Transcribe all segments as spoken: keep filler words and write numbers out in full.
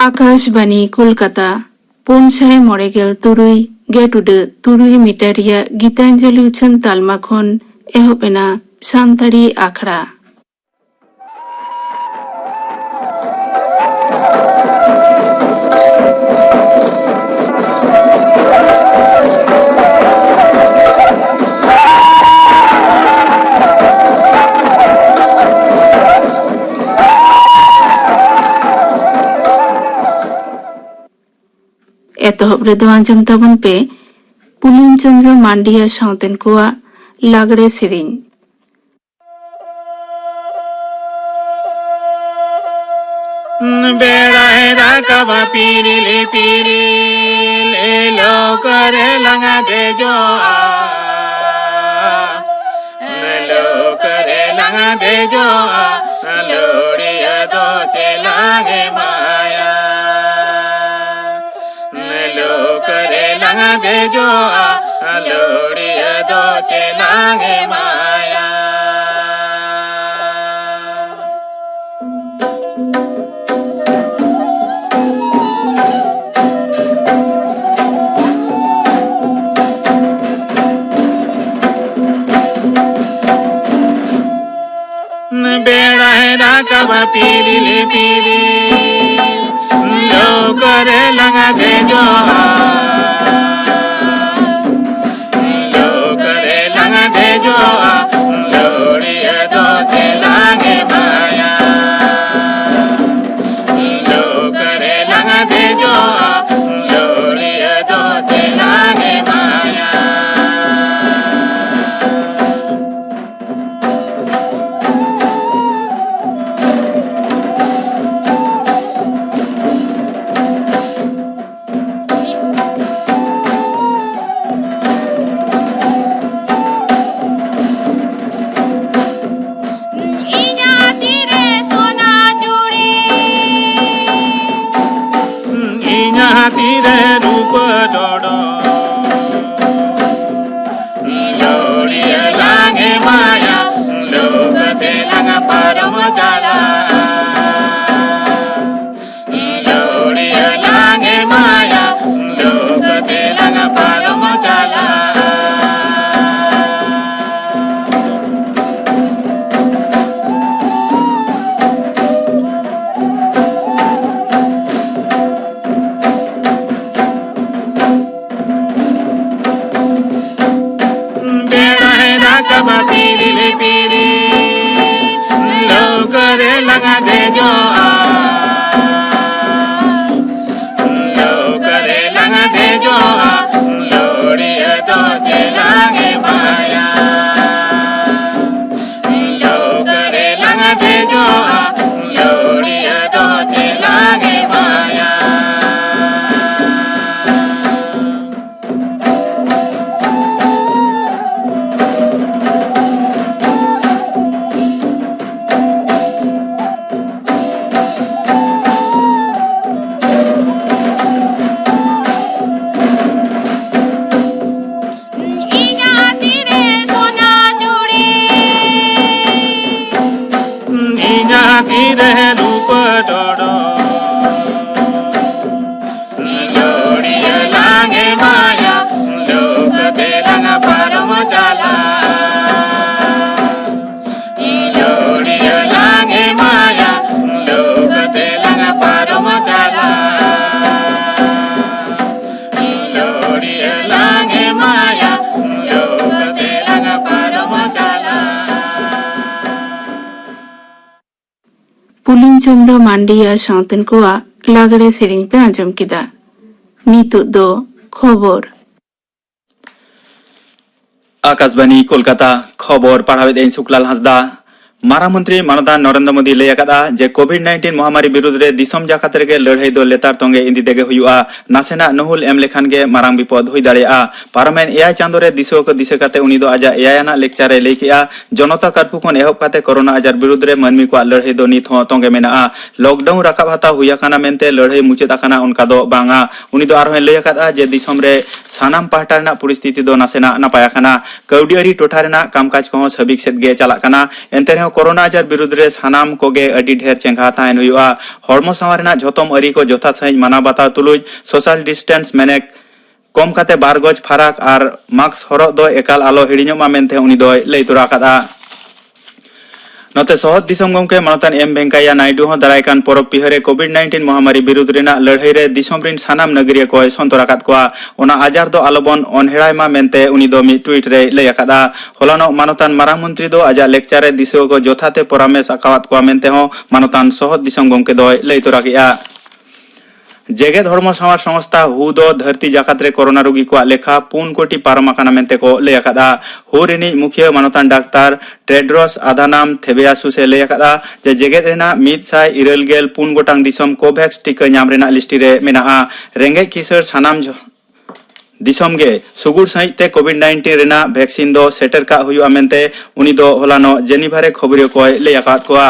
ᱟᱠᱟᱥᱵᱟᱱᱤ ᱠᱳᱞᱠᱟᱛᱟ, ᱯᱩᱱ ᱥᱟᱭ ᱢᱚᱬᱮ ᱜᱮᱞ ᱛᱩᱨᱩᱭ ᱜᱮᱴ ᱩᱰᱟᱹᱜ ᱛᱩᱨᱩᱭ ᱢᱤᱴᱟᱨ ᱨᱮᱭᱟᱜ ᱜᱤᱛᱟᱧᱡᱚᱞᱤ ᱩᱪᱷᱟᱹᱱ ᱛᱟᱞᱢᱟ ᱠᱷᱚᱱ ᱮᱦᱚᱵ ᱮᱱᱟ ᱥᱟᱱᱛᱟᱲᱤ ᱟᱠᱷᱲᱟ᱾ ᱮᱛᱚᱦᱚᱵ ᱨᱮᱫᱚ ᱟᱸᱡᱚᱢ ᱛᱟᱵᱚᱱ ᱯᱮ ᱯᱩᱞᱤᱱ ᱪᱚᱸᱫᱽᱨᱚ ᱢᱟᱱᱰᱤᱭᱟ ᱥᱟᱶᱛᱮᱱ ᱠᱚᱣᱟᱜ ᱞᱟᱜᱽᱲᱮ ᱥᱮᱨᱮᱧ᱾ ᱵᱮᱲᱟᱭ ᱨᱟᱠᱟᱵᱟ ᱯᱤᱨᱤᱞ ᱯᱤᱨᱤᱞ, ᱮ ᱞᱟᱹᱣᱠᱟᱹ ᱨᱮ ᱞᱟᱝ ᱫᱮᱡᱚᱜᱼᱟ, ᱞᱟᱹᱣᱠᱟᱹ ᱨᱮ ᱞᱟᱝ ᱫᱮᱡᱚᱜᱼᱟ, ᱞᱟᱹᱣᱲᱤᱭᱟᱹ ᱫᱚ ᱪᱮᱞᱟᱝ ᱮᱢᱟᱭᱟ᱾ ᱞᱟᱹᱣᱠᱟᱹ ᱨᱮ ᱞᱟᱝ ᱫᱮᱡᱚᱜᱼᱟ, ᱞᱟᱹᱣᱲᱤᱭᱟᱹ ᱫᱚ ᱪᱮᱞᱟᱝ ᱮᱢᱟᱭᱟ᱾ ᱵᱮᱲᱟᱭ ᱨᱟᱠᱟᱵᱟ ᱯᱤᱨᱤᱞ ᱯᱤᱨᱤᱞ, ᱞᱟᱹᱣᱠᱟᱹ ᱨᱮ ᱞᱟᱝ ᱫᱮᱡᱚᱜᱼᱟ, ᱞᱟᱹᱣᱠᱟᱹ ᱨᱮ ᱞᱟᱝ ᱫᱮᱡᱚᱜᱼᱟ, ᱞᱟᱹᱣᱲᱤᱭᱟᱹ ᱫᱚ ᱪᱮᱞᱟᱝ ᱮᱢᱟᱭᱟ᱾ ᱞᱟᱹᱣᱠᱟᱹ ᱨᱮ ᱞᱟᱝ ᱫᱮᱡᱚᱜᱼᱟ, ᱞᱟᱹᱣᱲᱤᱭᱟᱹ ᱫᱚ ᱪᱮᱞᱟᱝ ᱮᱢᱟᱭᱟ᱾ ᱤᱧᱟᱜ ᱛᱤᱨᱮ ᱥᱚᱱᱟ ᱪᱩᱲᱤ, ᱤᱧᱟᱜ ᱛᱤᱨᱮ ᱨᱩᱯᱟᱹ ᱰᱚᱰᱚ, ᱞᱟᱹᱣᱲᱤᱭᱟᱹ ᱞᱟᱝ ᱮᱢᱟᱭᱟ, ᱞᱟᱹᱣᱠᱟᱹ ᱛᱮ ᱞᱟᱝ ᱯᱟᱨᱚᱢ ᱪᱟᱞᱟᱜᱼᱟ᱾ ᱞᱟᱹᱣ ᱪᱚᱱᱫᱨᱚ ᱢᱟᱱᱰᱤᱭᱟ ᱥᱟᱶᱛᱮᱱ ᱠᱚᱣᱟᱜ ᱞᱟᱜᱽᱲᱮ ᱥᱮᱨᱮᱧ ᱯᱮ ᱟᱸᱡᱚᱢ ᱠᱮᱫᱟ᱾ ᱱᱤᱛᱚᱜ ᱫᱚ ᱠᱷᱚᱵᱚᱨ᱾ ᱟᱠᱟᱥᱵᱟᱱᱤ ᱠᱳᱞᱠᱟᱛᱟ, ᱠᱷᱚᱵᱚᱨ ᱯᱟᱲᱦᱟᱣᱮᱫ ᱟᱹᱧ ᱥᱩᱠᱞᱟᱞ ᱦᱟᱸᱥᱫᱟ᱾ ᱢᱟᱨᱟᱝ ᱢᱚᱱᱛᱨᱤ ᱢᱟᱱᱚᱛᱟᱱ ᱱᱚᱨᱮᱱᱫᱨᱚ ᱢᱳᱫᱤ ᱞᱟᱹᱭ ᱟᱠᱟᱫᱼᱟ ᱡᱮ ᱠᱳᱵᱷᱤᱰ ᱱᱟᱭᱤᱱᱴᱤᱱ ᱢᱚᱦᱟᱢᱟᱨᱤ ᱵᱤᱨᱩᱫᱽ ᱨᱮ ᱫᱤᱥᱚᱢ ᱡᱟᱠᱟᱛ ᱨᱮᱜᱮ ᱞᱟᱹᱲᱦᱟᱹᱭ ᱫᱚ ᱞᱮᱛᱟᱲ ᱛᱚᱸᱜᱮ ᱤᱫᱤ ᱛᱮᱜᱮ ᱦᱩᱭᱩᱜᱼᱟ᱾ ᱱᱟᱥᱮᱱᱟᱜ ᱱᱩᱦᱩᱞ ᱮᱢ ᱞᱮᱠᱷᱟᱱ ᱜᱮ ᱢᱟᱨᱟᱝ ᱵᱤᱯᱚᱫ ᱦᱩᱭ ᱫᱟᱲᱮᱭᱟᱜᱼᱟ᱾ ᱯᱟᱨᱚᱢᱮᱱ ᱮᱭᱟᱭ ᱪᱟᱸᱫᱚ ᱨᱮ ᱫᱤᱥᱩᱣᱟᱹ ᱠᱚ ᱫᱤᱥᱟᱹ ᱠᱟᱛᱮ ᱩᱱᱤ ᱫᱚ ᱟᱡᱟᱜ ᱮᱭᱟᱭ ᱟᱱᱟᱜ ᱞᱮᱠᱪᱟᱨ ᱨᱮ ᱞᱟᱹᱭ ᱠᱮᱫᱼᱟ, ᱡᱚᱱᱚᱛᱟ ᱠᱟᱨᱯᱷᱩ ᱠᱷᱚᱱ ᱮᱦᱚᱵ ᱠᱟᱛᱮ ᱠᱳᱨᱳᱱᱟ ᱟᱡᱟᱨ ᱵᱤᱨᱩᱫᱽ ᱨᱮ ᱢᱟᱹᱱᱢᱤ ᱠᱚᱣᱟᱜ ᱞᱟᱹᱲᱦᱟᱹᱭ ᱫᱚ ᱱᱤᱛ ᱦᱚᱸ ᱛᱚᱸᱜᱮ ᱢᱮᱱᱟᱜᱼᱟ᱾ ᱞᱚᱠᱰᱟᱣᱩᱱ ᱨᱟᱠᱟᱵ ᱦᱟᱛᱟᱣ ᱦᱩᱭ ᱟᱠᱟᱱᱟ ᱢᱮᱱᱛᱮ ᱞᱟᱹᱲᱦᱟᱹᱭ ᱢᱩᱪᱟᱹᱫ ᱟᱠᱟᱱᱟ, ᱚᱱᱠᱟ ᱫᱚ ᱵᱟᱝᱟ᱾ ᱩᱱᱤ ᱫᱚ ᱟᱨᱦᱚᱸᱭ ᱞᱟᱹᱭ ᱟᱠᱟᱫᱼᱟ ᱡᱮ ᱫᱤᱥᱚᱢ ᱨᱮ ᱥᱟᱱᱟᱢ ᱯᱟᱦᱴᱟ ᱨᱮᱱᱟᱜ ᱯᱚᱨᱤᱥᱛᱷᱤᱛᱤ ᱫᱚ ᱱᱟᱥᱮᱱᱟᱜ ᱱᱟᱯᱟᱭ ᱟᱠᱟᱱᱟ᱾ ᱠᱟᱹᱣᱰᱤ ᱟᱹᱨᱤ ᱴᱚᱴᱷᱟ ᱨᱮᱱᱟᱜ ᱠᱟᱢᱠᱟᱡᱽ ᱠᱚᱦᱚᱸ ᱥᱟᱹᱵᱤᱠ ᱥᱮᱫ ᱜᱮ ᱪᱟᱞᱟᱜ ᱠᱟᱱᱟ᱾ ᱮᱱᱛᱮ ᱨᱮᱦᱚᱸ ᱠᱳᱨᱳᱱᱟ ᱟᱡᱟᱨ ᱵᱤᱨᱩᱫᱽ ᱨᱮ ᱥᱟᱱᱟᱢ ᱠᱚᱜᱮ ᱟᱹᱰᱤ ᱰᱷᱮᱨ ᱪᱮᱸᱜᱷᱟ ᱛᱟᱦᱮᱱ ᱦᱩᱭᱩᱜᱼᱟ᱾ ᱦᱚᱲᱢᱚ ᱥᱟᱶᱟᱨ ᱨᱮᱱᱟᱜ ᱡᱷᱚᱛᱚᱢ ᱟᱹᱨᱤ ᱠᱚ ᱡᱚᱛᱷᱟᱛ ᱥᱟᱺᱦᱤᱡ ᱢᱟᱱᱟᱣ ᱵᱟᱛᱟᱣ ᱛᱩᱞᱩᱡ ᱥᱳᱥᱟᱞ ᱰᱤᱥᱴᱮᱱᱥ ᱢᱮᱱᱮ ᱠᱚᱢ ᱠᱟᱛᱮ ᱵᱟᱨ ᱜᱚᱡ ᱯᱷᱟᱨᱟᱠ ᱟᱨ ᱢᱟᱥᱠ ᱦᱚᱨᱚᱜ ᱫᱚ ᱮᱠᱟᱞ ᱟᱞᱚ ᱦᱤᱲᱤᱧᱚᱜ ᱢᱟ ᱢᱮᱱᱛᱮ ᱩᱱᱤ ᱫᱚᱭ ᱞᱟᱹᱭ ᱛᱚᱨᱟ ᱟᱠᱟᱫᱼᱟ᱾ ᱱᱚᱛᱮ ᱥᱚᱦᱚᱫ ᱫᱤᱥᱚᱢ ᱜᱚᱢᱠᱮ ᱢᱟᱱᱚᱛᱟᱱ ᱮᱢ ᱵᱷᱮᱝᱠᱟᱭᱟ ᱱᱟᱭᱰᱩ ᱦᱚᱸ ᱫᱟᱨᱟᱭ ᱠᱟᱱ ᱯᱚᱨᱚᱵᱽ ᱯᱤᱦᱟᱹ ᱨᱮ ᱠᱳᱵᱷᱤᱰ ᱱᱟᱭᱤᱱᱴᱤᱱ ᱢᱚᱦᱟᱢᱟᱨᱤ ᱵᱤᱨᱩᱫᱽ ᱨᱮᱱᱟᱜ ᱞᱟᱹᱲᱦᱟᱹᱭ ᱨᱮ ᱫᱤᱥᱚᱢ ᱨᱤᱱ ᱥᱟᱱᱟᱢ ᱱᱟᱹᱜᱟᱹᱨᱤᱭᱟᱹ ᱠᱚᱭ ᱥᱚᱱᱛᱚᱨ ᱟᱠᱟᱫ ᱠᱚᱣᱟ᱾ ᱚᱱᱟ ᱟᱡᱟᱨ ᱫᱚ ᱟᱞᱚᱵᱚᱱ ᱚᱱᱦᱮᱲᱟᱭ ᱢᱟ ᱢᱮᱱᱛᱮ ᱩᱱᱤ ᱫᱚ ᱢᱤᱫ ᱴᱩᱭᱤᱴ ᱨᱮᱭ ᱞᱟᱹᱭ ᱟᱠᱟᱫᱼᱟ᱾ ᱦᱚᱞᱟᱱᱚᱜ ᱢᱟᱱᱚᱛᱟᱱ ᱢᱟᱨᱟᱝ ᱢᱚᱱᱛᱨᱤ ᱫᱚ ᱟᱡᱟᱜ ᱞᱮᱠᱪᱟᱨ ᱨᱮ ᱫᱤᱥᱩᱣᱟᱹ ᱠᱚ ᱡᱚᱛᱷᱟᱛ ᱮ ᱯᱚᱨᱟᱢᱮᱥ ᱟᱠᱟᱣᱟᱫ ᱠᱚᱣᱟ ᱢᱮᱱᱛᱮ ᱦᱚᱸ ᱢᱟᱱᱚᱛᱟᱱ ᱥᱚᱦᱚᱫ ᱫᱤᱥᱚᱢ ᱜᱚᱢᱠᱮ ᱫᱚᱭ ᱞᱟᱹᱭ ᱛᱚᱨᱟ ᱠᱮᱫᱼᱟ᱾ ᱡᱮᱜᱮᱛ ᱦᱚᱲᱢᱚ ᱥᱟᱶᱟᱨ ᱥᱚᱝᱥᱛᱷᱟ ᱦᱩ ᱫᱚ ᱫᱷᱟᱹᱨᱛᱤ ᱡᱟᱠᱟᱛ ᱨᱮ ᱠᱳᱨᱳᱱᱟ ᱨᱩᱜᱤ ᱠᱚᱣᱟᱜ ᱞᱮᱠᱷᱟ ᱯᱩᱱ ᱠᱳᱴᱤ ᱯᱟᱨᱚᱢ ᱟᱠᱟᱱᱟ ᱢᱮᱱᱛᱮ ᱠᱚ ᱞᱟᱹᱭ ᱟᱠᱟᱫᱼᱟ᱾ ᱦᱩ ᱨᱤᱱᱤᱡ ᱢᱩᱠᱷᱤᱭᱟᱹ ᱢᱟᱱᱚᱛᱟᱱ ᱰᱟᱠᱛᱟᱨ ᱴᱮᱰᱨᱚᱥ ᱟᱫᱷᱟᱱᱟᱢ ᱛᱷᱮᱵᱮᱭᱟᱥᱩᱥ ᱮ ᱞᱟᱹᱭ ᱟᱠᱟᱫᱼᱟ ᱡᱮ ᱡᱮᱜᱮᱛ ᱨᱮᱱᱟᱜ ᱢᱤᱫ ᱥᱟᱭ ᱤᱨᱟᱹᱞ ᱜᱮᱞ ᱯᱩᱱ ᱜᱚᱴᱟᱝ ᱫᱤᱥᱚᱢ ᱠᱳᱵᱷᱮᱠᱥ ᱴᱤᱠᱟᱹ ᱧᱟᱢ ᱨᱮᱱᱟᱜ ᱞᱤᱥᱴ ᱨᱮ ᱢᱮᱱᱟᱜᱼᱟ᱾ ᱨᱮᱸᱜᱮᱡ ᱠᱤᱥᱟᱹᱬ ᱥᱟᱱᱟᱢ ᱡᱷᱚ-, ᱫᱤᱥᱚᱢ ᱜᱮ ᱥᱩᱜᱩᱲ ᱥᱟᱺᱦᱤᱡ ᱛᱮ ᱠᱳᱵᱷᱤᱰ ᱱᱟᱭᱤᱱᱴᱤᱱ ᱨᱮᱱᱟᱜ ᱵᱷᱮᱠᱥᱤᱱ ᱫᱚ ᱥᱮᱴᱮᱨ ᱠᱟᱜ ᱦᱩᱭᱩᱜᱼᱟ ᱢᱮᱱᱛᱮ ᱩᱱᱤ ᱫᱚ ᱦᱚᱞᱟᱱᱚᱜ ᱡᱮᱱᱤᱵᱷᱟ ᱨᱮ ᱠᱷᱚᱵᱚᱨᱤᱭᱟᱹ ᱠᱚᱭ ᱞᱟᱹᱭ ᱟᱠᱟᱫ ᱠᱚᱣᱟ᱾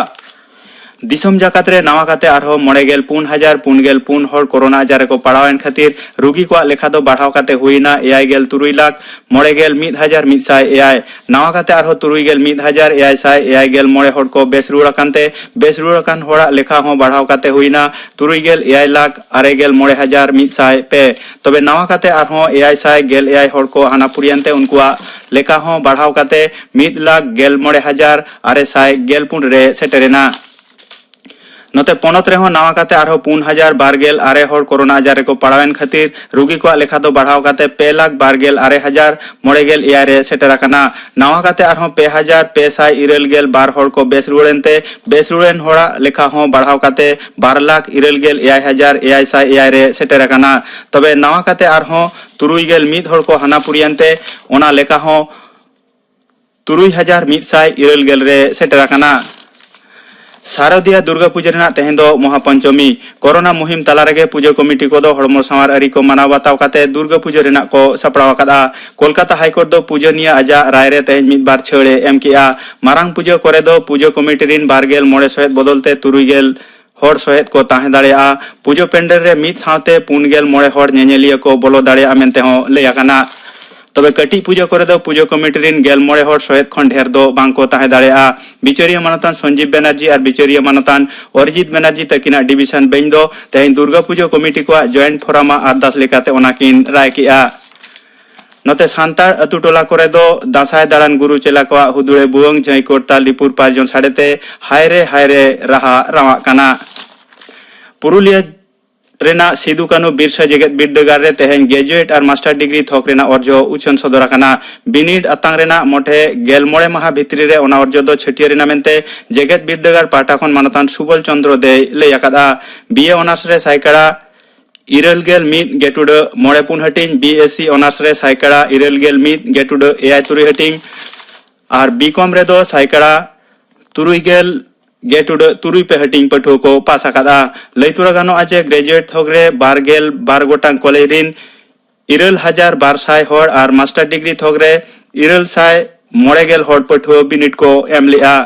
ᱫᱤᱥᱚᱢ ᱡᱟᱠᱟᱛ ᱨᱮ ᱱᱟᱣᱟ ᱠᱟᱛᱮ ᱟᱨᱦᱚᱸ ᱢᱚᱬᱮ ᱜᱮᱞ ᱯᱩᱱ ᱦᱟᱡᱟᱨ ᱯᱩᱱ ᱜᱮᱞ ᱯᱩᱱ ᱦᱚᱲ ᱠᱳᱨᱳᱱᱟ ᱟᱡᱟᱨ ᱨᱮᱠᱚ ᱯᱟᱲᱟᱣ ᱮᱱ ᱠᱷᱟᱹᱛᱤᱨ ᱨᱩᱜᱤ ᱠᱚᱣᱟᱜ ᱞᱮᱠᱷᱟ ᱫᱚ ᱵᱟᱲᱦᱟᱣ ᱠᱟᱛᱮ ᱦᱩᱭ ᱮᱱᱟ ᱮᱭᱟᱭ ᱜᱮᱞ ᱛᱩᱨᱩᱭ ᱞᱟᱠᱷ ᱢᱚᱬᱮ ᱜᱮᱞ ᱢᱤᱫ ᱦᱟᱡᱟᱨ ᱢᱤᱫ ᱥᱟᱭ ᱮᱭᱟᱭ᱾ ᱱᱟᱣᱟ ᱠᱟᱛᱮ ᱟᱨᱦᱚᱸ ᱛᱩᱨᱩᱭ ᱜᱮᱞ ᱢᱤᱫ ᱦᱟᱡᱟᱨ ᱮᱭᱟᱭ ᱥᱟᱭ ᱮᱭᱟᱭ ᱜᱮᱞ ᱢᱚᱬᱮ ᱦᱚᱲ ᱠᱚ ᱵᱮᱥ ᱨᱩᱣᱟᱹᱲ ᱟᱠᱟᱱ ᱛᱮ ᱵᱮᱥ ᱨᱩᱣᱟᱹᱲ ᱟᱠᱟᱱ ᱦᱚᱲᱟᱜ ᱞᱮᱠᱷᱟ ᱦᱚᱸ ᱵᱟᱲᱦᱟᱣ ᱠᱟᱛᱮ ᱦᱩᱭ ᱮᱱᱟ ᱛᱩᱨᱩᱭ ᱜᱮᱞ ᱮᱭᱟᱭ ᱞᱟᱠᱷ ᱟᱨᱮ ᱜᱮᱞ ᱢᱚᱬᱮ ᱦᱟᱡᱟᱨ ᱢᱤᱫ ᱥᱟᱭ ᱯᱮ᱾ ᱛᱚᱵᱮ ᱱᱟᱣᱟ ᱠᱟᱛᱮ ᱟᱨᱦᱚᱸ ᱮᱭᱟᱭ ᱥᱟᱭ ᱜᱮᱞ ᱮᱭᱟᱭ ᱦᱚᱲ ᱠᱚ ᱦᱟᱱᱟ ᱯᱩᱨᱤᱭᱮᱱ ᱛᱮ ᱩᱱᱠᱩᱣᱟᱜ ᱞᱮᱠᱷᱟ ᱦᱚᱸ ᱵᱟᱲᱦᱟᱣ ᱠᱟᱛᱮ ᱢᱤᱫ ᱞᱟᱠᱷ ᱜᱮᱞ ᱢᱚᱬᱮ ᱦᱟᱡᱟᱨ ᱟᱨᱮ ᱥᱟᱭ ᱜᱮᱞ ᱯᱩᱱ ᱨᱮ ᱥᱮᱴᱮᱨ ᱮᱱᱟ᱾ ᱱᱚᱛᱮ ᱯᱚᱱᱚᱛ ᱨᱮᱦᱚᱸ ᱱᱟᱣᱟ ᱠᱟᱛᱮ ᱟᱨᱦᱚᱸ ᱯᱩᱱ ᱦᱟᱡᱟᱨ ᱵᱟᱨ ᱜᱮᱞ ᱟᱨᱮ ᱦᱚᱲ ᱠᱳᱨᱳᱱᱟ ᱟᱡᱟᱨ ᱨᱮᱠᱚ ᱯᱟᱲᱟᱣᱮᱱ ᱠᱷᱟᱹᱛᱤᱨ ᱨᱩᱜᱤ ᱠᱚᱣᱟᱜ ᱞᱮᱠᱷᱟ ᱫᱚ ᱵᱟᱲᱦᱟᱣ ᱠᱟᱛᱮ ᱯᱮ ᱞᱟᱠᱷ ᱵᱟᱨ ᱜᱮᱞ ᱟᱨᱮ ᱦᱟᱡᱟᱨ ᱢᱚᱬᱮ ᱜᱮᱞ ᱮᱭᱟᱭ ᱨᱮ ᱥᱮᱴᱮᱨ ᱟᱠᱟᱱᱟ᱾ ᱱᱟᱣᱟ ᱠᱟᱛᱮ ᱟᱨᱦᱚᱸ ᱯᱮ ᱦᱟᱡᱟᱨ ᱯᱮ ᱥᱟᱭ ᱤᱨᱟᱹᱞ ᱜᱮᱞ ᱵᱟᱨ ᱦᱚᱲ ᱠᱚ ᱵᱮᱥ ᱨᱩᱣᱟᱹᱲ ᱮᱱᱛᱮ ᱵᱮᱥ ᱨᱩᱣᱟᱹᱲ ᱮᱱ ᱦᱚᱲᱟᱜ ᱞᱮᱠᱷᱟ ᱦᱚᱸ ᱵᱟᱲᱦᱟᱣ ᱠᱟᱛᱮ ᱵᱟᱨ ᱞᱟᱠᱷ ᱤᱨᱟᱹᱞ ᱜᱮᱞ ᱮᱭᱟᱭ ᱦᱟᱡᱟᱨ ᱮᱭᱟᱭ ᱥᱟᱭ ᱮᱭᱟᱭ ᱨᱮ ᱥᱮᱴᱮᱨ ᱟᱠᱟᱱᱟ᱾ ᱛᱚᱵᱮ ᱱᱟᱣᱟ ᱠᱟᱛᱮ ᱟᱨᱦᱚᱸ ᱛᱩᱨᱩᱭ ᱜᱮᱞ ᱢᱤᱫ ᱦᱚᱲ ᱠᱚ ᱦᱟᱱᱟ ᱯᱩᱨᱤᱭᱮᱱᱛᱮ ᱚᱱᱟ ᱞᱮᱠᱷᱟ ᱦᱚᱸ ᱛᱩᱨᱩᱭ ᱦᱟᱡᱟᱨ ᱢᱤᱫ ᱥᱟᱭ ᱤᱨᱟᱹᱞ ᱜᱮᱞ ᱨᱮ ᱥᱮᱴᱮᱨ ᱟᱠᱟᱱᱟ᱾ ᱥᱟᱨᱚᱫᱤᱭᱟ ᱫᱩᱨᱜᱟ ᱯᱩᱡᱟᱹ ᱨᱮᱱᱟᱜ ᱛᱮᱦᱮᱧ ᱫᱚ ᱢᱚᱦᱟ ᱯᱚᱧᱪᱚᱢᱤ᱾ ᱠᱳᱨᱳᱱᱟ ᱢᱩᱦᱤᱢ ᱛᱟᱞᱟ ᱨᱮᱜᱮ ᱯᱩᱡᱟᱹ ᱠᱚᱢᱤᱴᱤ ᱠᱚᱫᱚ ᱦᱚᱲᱢᱚ ᱥᱟᱶᱟᱨ ᱟᱹᱨᱤ ᱠᱚ ᱢᱟᱱᱟᱣ ᱵᱟᱛᱟᱣ ᱠᱟᱛᱮ ᱫᱩᱨᱜᱟ ᱯᱩᱡᱟᱹ ᱨᱮᱱᱟᱜ ᱠᱚ ᱥᱟᱯᱲᱟᱣ ᱟᱠᱟᱫᱼᱟ᱾ ᱠᱳᱞᱠᱟᱛᱟ ᱦᱟᱭᱠᱳᱨᱴ ᱫᱚ ᱯᱩᱡᱟᱹ ᱱᱤᱭᱟᱹ ᱟᱡᱟᱜ ᱨᱟᱭ ᱨᱮ ᱛᱮᱦᱮᱧ ᱢᱤᱫ ᱵᱟᱨ ᱪᱷᱟᱹᱲ ᱮ ᱮᱢ ᱠᱮᱫᱼᱟ᱾ ᱢᱟᱨᱟᱝ ᱯᱩᱡᱟᱹ ᱠᱚᱨᱮ ᱫᱚ ᱯᱩᱡᱟᱹ ᱠᱚᱢᱤᱴᱤ ᱨᱤᱱ ᱵᱟᱨ ᱜᱮᱞ ᱢᱚᱬᱮ ᱥᱚᱦᱮᱫ ᱵᱚᱫᱚᱞ ᱛᱮ ᱛᱩᱨᱩᱭ ᱜᱮᱞ ᱦᱚᱲ ᱥᱚᱦᱮᱫ ᱠᱚ ᱛᱟᱦᱮᱸ ᱫᱟᱲᱮᱭᱟᱜᱼᱟ᱾ ᱯᱩᱡᱟᱹ ᱯᱮᱱᱰᱮᱞ ᱨᱮ ᱢᱤᱫ ᱥᱟᱶᱛᱮ ᱯᱩᱱ ᱜᱮᱞ ᱢᱚᱬᱮ ᱦᱚᱲ ᱧᱮᱧᱮᱞᱤᱭᱟᱹ ᱠᱚ ᱵᱚᱞᱚ ᱫᱟᱲᱮᱭᱟᱜᱼᱟ ᱢᱮᱱᱛᱮ ᱦᱚᱸ ᱞᱟᱹᱭ ᱟᱠᱟᱱᱟ᱾ ᱛᱚᱵᱮ ᱠᱟᱹᱴᱤᱡ ᱯᱩᱡᱟᱹ ᱠᱚᱨᱮ ᱫᱚ ᱯᱩᱡᱟᱹ ᱠᱚᱢᱤᱴᱤ ᱨᱤᱱ ᱜᱮᱞ ᱢᱚᱬᱮ ᱦᱚᱲ ᱥᱚᱦᱮᱫ ᱠᱷᱚᱱ ᱰᱷᱮᱨ ᱫᱚ ᱵᱟᱝ ᱠᱚ ᱛᱟᱦᱮᱸ ᱫᱟᱲᱮᱭᱟᱜᱼᱟ᱾ ᱵᱤᱪᱟᱹᱨᱤᱭᱟᱹ ᱢᱟᱱᱚᱛᱟᱱ ᱥᱚᱧᱡᱤᱵ ᱵᱮᱱᱟᱨᱡᱤ ᱟᱨ ᱵᱤᱪᱟᱹᱨᱤᱭᱟᱹ ᱢᱟᱱᱚᱛᱟᱱ ᱚᱨᱤᱡᱤᱛ ᱵᱮᱱᱟᱨᱡᱤ ᱛᱟᱹᱠᱤᱱᱟᱜ ᱰᱤᱵᱤᱥᱚᱱ ᱵᱮᱧᱪ ᱫᱚ ᱛᱮᱦᱮᱧ ᱫᱩᱨᱜᱟ ᱯᱩᱡᱟᱹ ᱠᱚᱢᱤᱴᱤ ᱠᱚᱣᱟᱜ ᱡᱚᱭᱮᱱᱴ ᱯᱷᱳᱨᱟᱢ ᱟᱜ ᱟᱨᱫᱟᱥ ᱞᱮᱠᱟᱛᱮ ᱚᱱᱟ ᱠᱤᱱ ᱨᱟᱭ ᱠᱮᱫᱼᱟ᱾ ᱱᱚᱛᱮ ᱥᱟᱱᱛᱟᱲ ᱟᱹᱛᱩ ᱴᱚᱞᱟ ᱠᱚᱨᱮ ᱫᱚ ᱫᱟᱸᱥᱟᱭ ᱫᱟᱬᱟᱱ ᱜᱩᱨᱩ ᱪᱮᱞᱟ ᱠᱚᱣᱟᱜ ᱦᱩᱫᱩᱲᱮ ᱵᱷᱩᱣᱟᱹᱝ ᱡᱷᱟᱹᱭ ᱠᱚᱨᱛᱟᱞ ᱨᱤᱯᱩᱨ ᱯᱟᱨᱡᱚᱱ ᱥᱟᱰᱮᱛᱮ ᱦᱟᱭ ᱨᱮ ᱦᱟᱭ ᱨᱮ ᱨᱟᱦᱟ ᱨᱟᱣᱟᱜ ᱠᱟᱱᱟ᱾ ᱯᱩᱨᱩᱞᱤᱭᱟᱹ ᱨᱮᱱᱟᱜ ᱥᱤᱫᱩ ᱠᱟᱹᱱᱦᱩ ᱵᱤᱨᱥᱟ ᱡᱮᱜᱮᱛ ᱵᱤᱨᱫᱟᱹᱜᱟᱲ ᱨᱮ ᱛᱮᱦᱮᱧ ᱜᱨᱮᱡᱩᱭᱮᱴ ᱟᱨ ᱢᱟᱥᱴᱟᱨ ᱰᱤᱜᱽᱨᱤ ᱛᱷᱚᱠ ᱨᱮᱱᱟᱜ ᱚᱨᱡᱚ ᱩᱪᱷᱟᱹᱱ ᱥᱚᱫᱚᱨ ᱟᱠᱟᱱᱟ᱾ ᱵᱤᱱᱤᱰ ᱟᱛᱟᱝ ᱨᱮᱱᱟᱜ ᱢᱚᱴᱷᱮ ᱜᱮᱞ ᱢᱚᱬᱮ ᱢᱟᱦᱟ ᱵᱷᱤᱛᱨᱤ ᱨᱮ ᱚᱱᱟ ᱚᱨᱡᱚ ᱫᱚ ᱪᱷᱟᱹᱴᱭᱟᱹᱨ ᱮᱱᱟ ᱢᱮᱱᱛᱮ ᱡᱮᱜᱮᱛ ᱵᱤᱨᱫᱟᱹᱜᱟᱲ ᱯᱟᱦᱴᱟ ᱠᱷᱚᱱ ᱢᱟᱱᱚᱛᱟᱱ ᱥᱩᱵᱚᱞ ᱪᱚᱱᱫᱨᱚ ᱫᱮᱭ ᱞᱟᱹᱭ ᱟᱠᱟᱫᱼᱟ᱾ ᱵᱤ ᱮ ᱚᱱᱟᱨᱥ ᱨᱮ ᱥᱟᱭᱠᱟᱲᱟ ᱤᱨᱟᱹᱞ ᱜᱮᱞ ᱢᱤᱫ ᱜᱮᱴᱩᱰᱟᱹ ᱢᱚᱬᱮ ᱯᱩᱱ ᱦᱟᱹᱴᱤᱧ, ᱵᱤ ᱮᱥ ᱥᱤ ᱚᱱᱟᱨᱥ ᱨᱮ ᱥᱟᱭᱠᱟᱲᱟ ᱤᱨᱟᱹᱞ ᱜᱮᱞ ᱢᱤᱫ ᱜᱮᱴᱩᱰᱟᱹ ᱮᱭᱟᱭ ᱛᱩᱨᱩᱭ ᱦᱟᱹᱴᱤᱧ ᱟᱨ ᱵᱤ ᱠᱚᱢ ᱨᱮᱫᱚ ᱥᱟᱭᱠᱟᱲᱟ ᱛᱩᱨᱩᱭ ᱜᱮᱞ ᱜᱮᱴᱩᱰᱟᱹ ᱛᱩᱨᱩᱭ ᱯᱮ ᱦᱟᱹᱴᱤᱧ ᱯᱟᱹᱴᱷᱩᱣᱟᱹ ᱠᱚ ᱯᱟᱥ ᱟᱠᱟᱫᱼᱟ᱾ ᱞᱟᱹᱭ ᱛᱚᱨᱟ ᱜᱟᱱᱚᱜᱼᱟ ᱡᱮ ᱜᱨᱮᱡᱩᱭᱮᱴ ᱛᱷᱚᱠ ᱨᱮ ᱵᱟᱨ ᱜᱮᱞ ᱵᱟᱨ ᱜᱚᱴᱟᱝ ᱠᱚᱞᱮᱡᱽ ᱨᱤᱱ ᱤᱨᱟᱹᱞ ᱦᱟᱡᱟᱨ ᱵᱟᱨ ᱥᱟᱭ ᱦᱚᱲ ᱟᱨ ᱢᱟᱥᱴᱟᱨ ᱰᱤᱜᱽᱨᱤ ᱛᱷᱚᱠ ᱨᱮ ᱤᱨᱟᱹᱞ ᱥᱟᱭ ᱢᱚᱬᱮ ᱜᱮᱞ ᱦᱚᱲ ᱯᱟᱹᱴᱷᱩᱣᱟᱹ ᱵᱤᱱᱤᱰ ᱠᱚ ᱮᱢ ᱞᱮᱫᱼᱟ᱾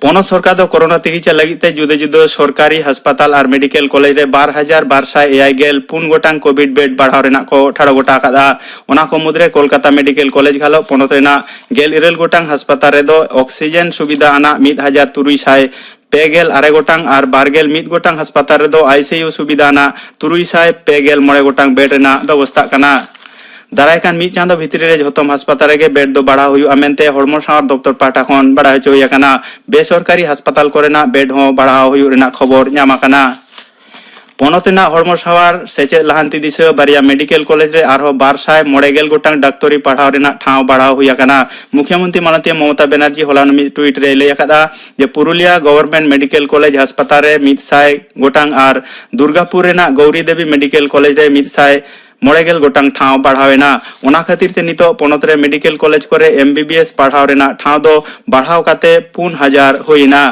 ᱯᱚᱱᱚᱛ ᱥᱚᱨᱠᱟᱨ ᱫᱚ ᱠᱳᱨᱳᱱᱟ ᱛᱤᱠᱤᱪᱷᱟ ᱞᱟᱹᱜᱤᱫ ᱛᱮ ᱡᱩᱫᱟᱹ ᱡᱩᱫᱟᱹ ᱥᱚᱨᱠᱟᱨᱤ ᱦᱟᱥᱯᱟᱛᱟᱞ ᱟᱨ ᱢᱮᱰᱤᱠᱮᱞ ᱠᱚᱞᱮᱡᱽ ᱨᱮ ᱵᱟᱨ ᱦᱟᱡᱟᱨ ᱵᱟᱨ ᱥᱟᱭ ᱮᱭᱟᱭ ᱜᱮᱞ ᱯᱩᱱ ᱜᱚᱴᱟᱝ ᱠᱳᱵᱷᱤᱰ ᱵᱮᱰ ᱵᱟᱲᱦᱟᱣ ᱨᱮᱱᱟᱜ ᱠᱚ ᱴᱷᱟᱲᱚ ᱜᱚᱴᱟ ᱟᱠᱟᱫᱼᱟ᱾ ᱚᱱᱟ ᱠᱚ ᱢᱩᱫᱽᱨᱮ ᱠᱳᱞᱠᱟᱛᱟ ᱢᱮᱰᱤᱠᱮᱞ ᱠᱚᱞᱮᱡᱽ ᱜᱷᱟᱞᱚᱜ ᱯᱚᱱᱚᱛ ᱨᱮᱱᱟᱜ ᱜᱮᱞ ᱤᱨᱟᱹᱞ ᱜᱚᱴᱟᱝ ᱦᱟᱥᱯᱟᱛᱟᱞ ᱨᱮᱫᱚ ᱚᱠᱥᱤᱡᱮᱱ ᱥᱩᱵᱤᱫᱷᱟ ᱟᱱᱟᱜ ᱢᱤᱫ ᱦᱟᱡᱟᱨ ᱛᱩᱨᱩᱭ ᱥᱟᱭ ᱯᱮ ᱜᱮᱞ ᱟᱨᱮ ᱜᱚᱴᱟᱝ ᱟᱨ ᱵᱟᱨ ᱜᱮᱞ ᱢᱤᱫ ᱜᱚᱴᱟᱝ ᱦᱟᱥᱯᱟᱛᱟᱞ ᱨᱮᱫᱚ ᱟᱭ ᱥᱤ ᱭᱩ ᱥᱩᱵᱤᱫᱷᱟ ᱟᱱᱟᱜ ᱛᱩᱨᱩᱭ ᱥᱟᱭ ᱯᱮ ᱜᱮᱞ ᱢᱚᱬᱮ ᱜᱚᱴᱟᱝ ᱵᱮᱰ ᱨᱮᱱᱟᱜ ᱵᱮᱵᱚᱥᱛᱷᱟᱜ ᱠᱟᱱᱟ᱾ ᱫᱟᱨᱟᱭ ᱠᱟᱱ ᱢᱤᱫ ᱪᱟᱸᱫᱚ ᱵᱷᱤᱛᱨᱤ ᱨᱮ ᱡᱷᱚᱛᱚᱢ ᱦᱟᱥᱯᱟᱛᱟᱞ ᱨᱮᱜᱮ ᱵᱮᱰ ᱫᱚ ᱵᱟᱲᱦᱟᱣ ᱦᱩᱭᱩᱜᱼᱟ ᱢᱮᱱᱛᱮ ᱦᱚᱲᱢᱚ ᱥᱟᱶᱟᱨ ᱫᱚᱯᱛᱚᱨ ᱯᱟᱦᱴᱟ ᱠᱷᱚᱱ ᱵᱟᱲᱟᱭ ᱦᱚᱪᱚ ᱦᱩᱭ ᱟᱠᱟᱱᱟ᱾ ᱵᱮᱥᱚᱨᱠᱟᱨᱤ ᱦᱟᱥᱯᱟᱛᱟᱞ ᱠᱚᱨᱮᱱᱟᱜ ᱵᱮᱰ ᱦᱚᱸ ᱵᱟᱲᱦᱟᱣ ᱦᱩᱭᱩᱜ ᱨᱮᱱᱟᱜ ᱠᱷᱚᱵᱚᱨ ᱧᱟᱢ ᱟᱠᱟᱱᱟ᱾ ᱯᱚᱱᱚᱛ ᱨᱮᱱᱟᱜ ᱦᱚᱲᱢᱚ ᱥᱟᱶᱟᱨ ᱥᱮᱪᱮᱫ ᱞᱟᱦᱟᱱᱛᱤ ᱫᱤᱥᱟᱹ ᱵᱟᱨᱭᱟ ᱢᱮᱰᱤᱠᱮᱞ ᱠᱚᱞᱮᱡᱽ ᱨᱮ ᱟᱨᱦᱚᱸ ᱵᱟᱨ ᱥᱟᱭ ᱢᱚᱬᱮ ᱜᱮᱞ ᱜᱚᱴᱟᱝ ᱰᱟᱠᱛᱚᱨᱤ ᱯᱟᱲᱦᱟᱣ ᱨᱮᱱᱟᱜ ᱴᱷᱟᱶ ᱵᱟᱲᱦᱟᱣ ᱦᱩᱭ ᱟᱠᱟᱱᱟ᱾ ᱢᱩᱠᱷᱭᱟᱹ ᱢᱚᱱᱛᱨᱤ ᱢᱟᱱᱚᱛᱤᱭᱟᱹ ᱢᱚᱢᱚᱛᱟ ᱵᱮᱱᱟᱨᱡᱤ ᱦᱚᱞᱟᱱᱚᱜ ᱢᱤᱫ ᱴᱩᱭᱤᱴ ᱨᱮᱭ ᱞᱟᱹᱭ ᱟᱠᱟᱫᱟ ᱡᱮ ᱯᱩᱨᱩᱞᱤᱭᱟ ᱜᱚᱵᱷᱚᱨᱱᱢᱮᱱᱴ ᱢᱮᱰᱤᱠᱮᱞ ᱠᱚᱞᱮᱡᱽ ᱦᱟᱥᱯᱟᱛᱟᱞ ᱨᱮ ᱢᱤᱫ ᱥᱟᱭ ᱜᱚᱴᱟᱝ ᱟᱨ ᱫᱩᱨᱜᱟᱯᱩᱨ ᱨᱮᱱᱟᱜ ᱜᱳᱣᱨᱤ ᱫᱮᱵᱤ ᱢᱮᱰᱤᱠᱮᱞ ᱠᱚᱞᱮᱡᱽ ᱨᱮ ᱢᱤᱫ ᱥᱟᱭ ᱢᱚᱬᱮ ᱜᱮᱞ ᱜᱚᱴᱟᱝ ᱴᱷᱟᱶ ᱵᱟᱲᱦᱟᱣ ᱮᱱᱟ᱾ ᱚᱱᱟ ᱠᱷᱟᱹᱛᱤᱨ ᱛᱮ ᱱᱤᱛᱚᱜ ᱯᱚᱱᱚᱛ ᱨᱮ ᱢᱮᱰᱤᱠᱮᱞ ᱠᱚᱞᱮᱡᱽ ᱠᱚᱨᱮ ᱮᱢ ᱵᱤ ᱵᱤ ᱮᱥ ᱯᱟᱲᱦᱟᱣ ᱨᱮᱱᱟᱜ ᱴᱷᱟᱶ ᱫᱚ ᱵᱟᱲᱦᱟᱣ ᱠᱟᱛᱮ ᱯᱩᱱ ᱦᱟᱡᱟᱨ ᱦᱩᱭ ᱮᱱᱟ᱾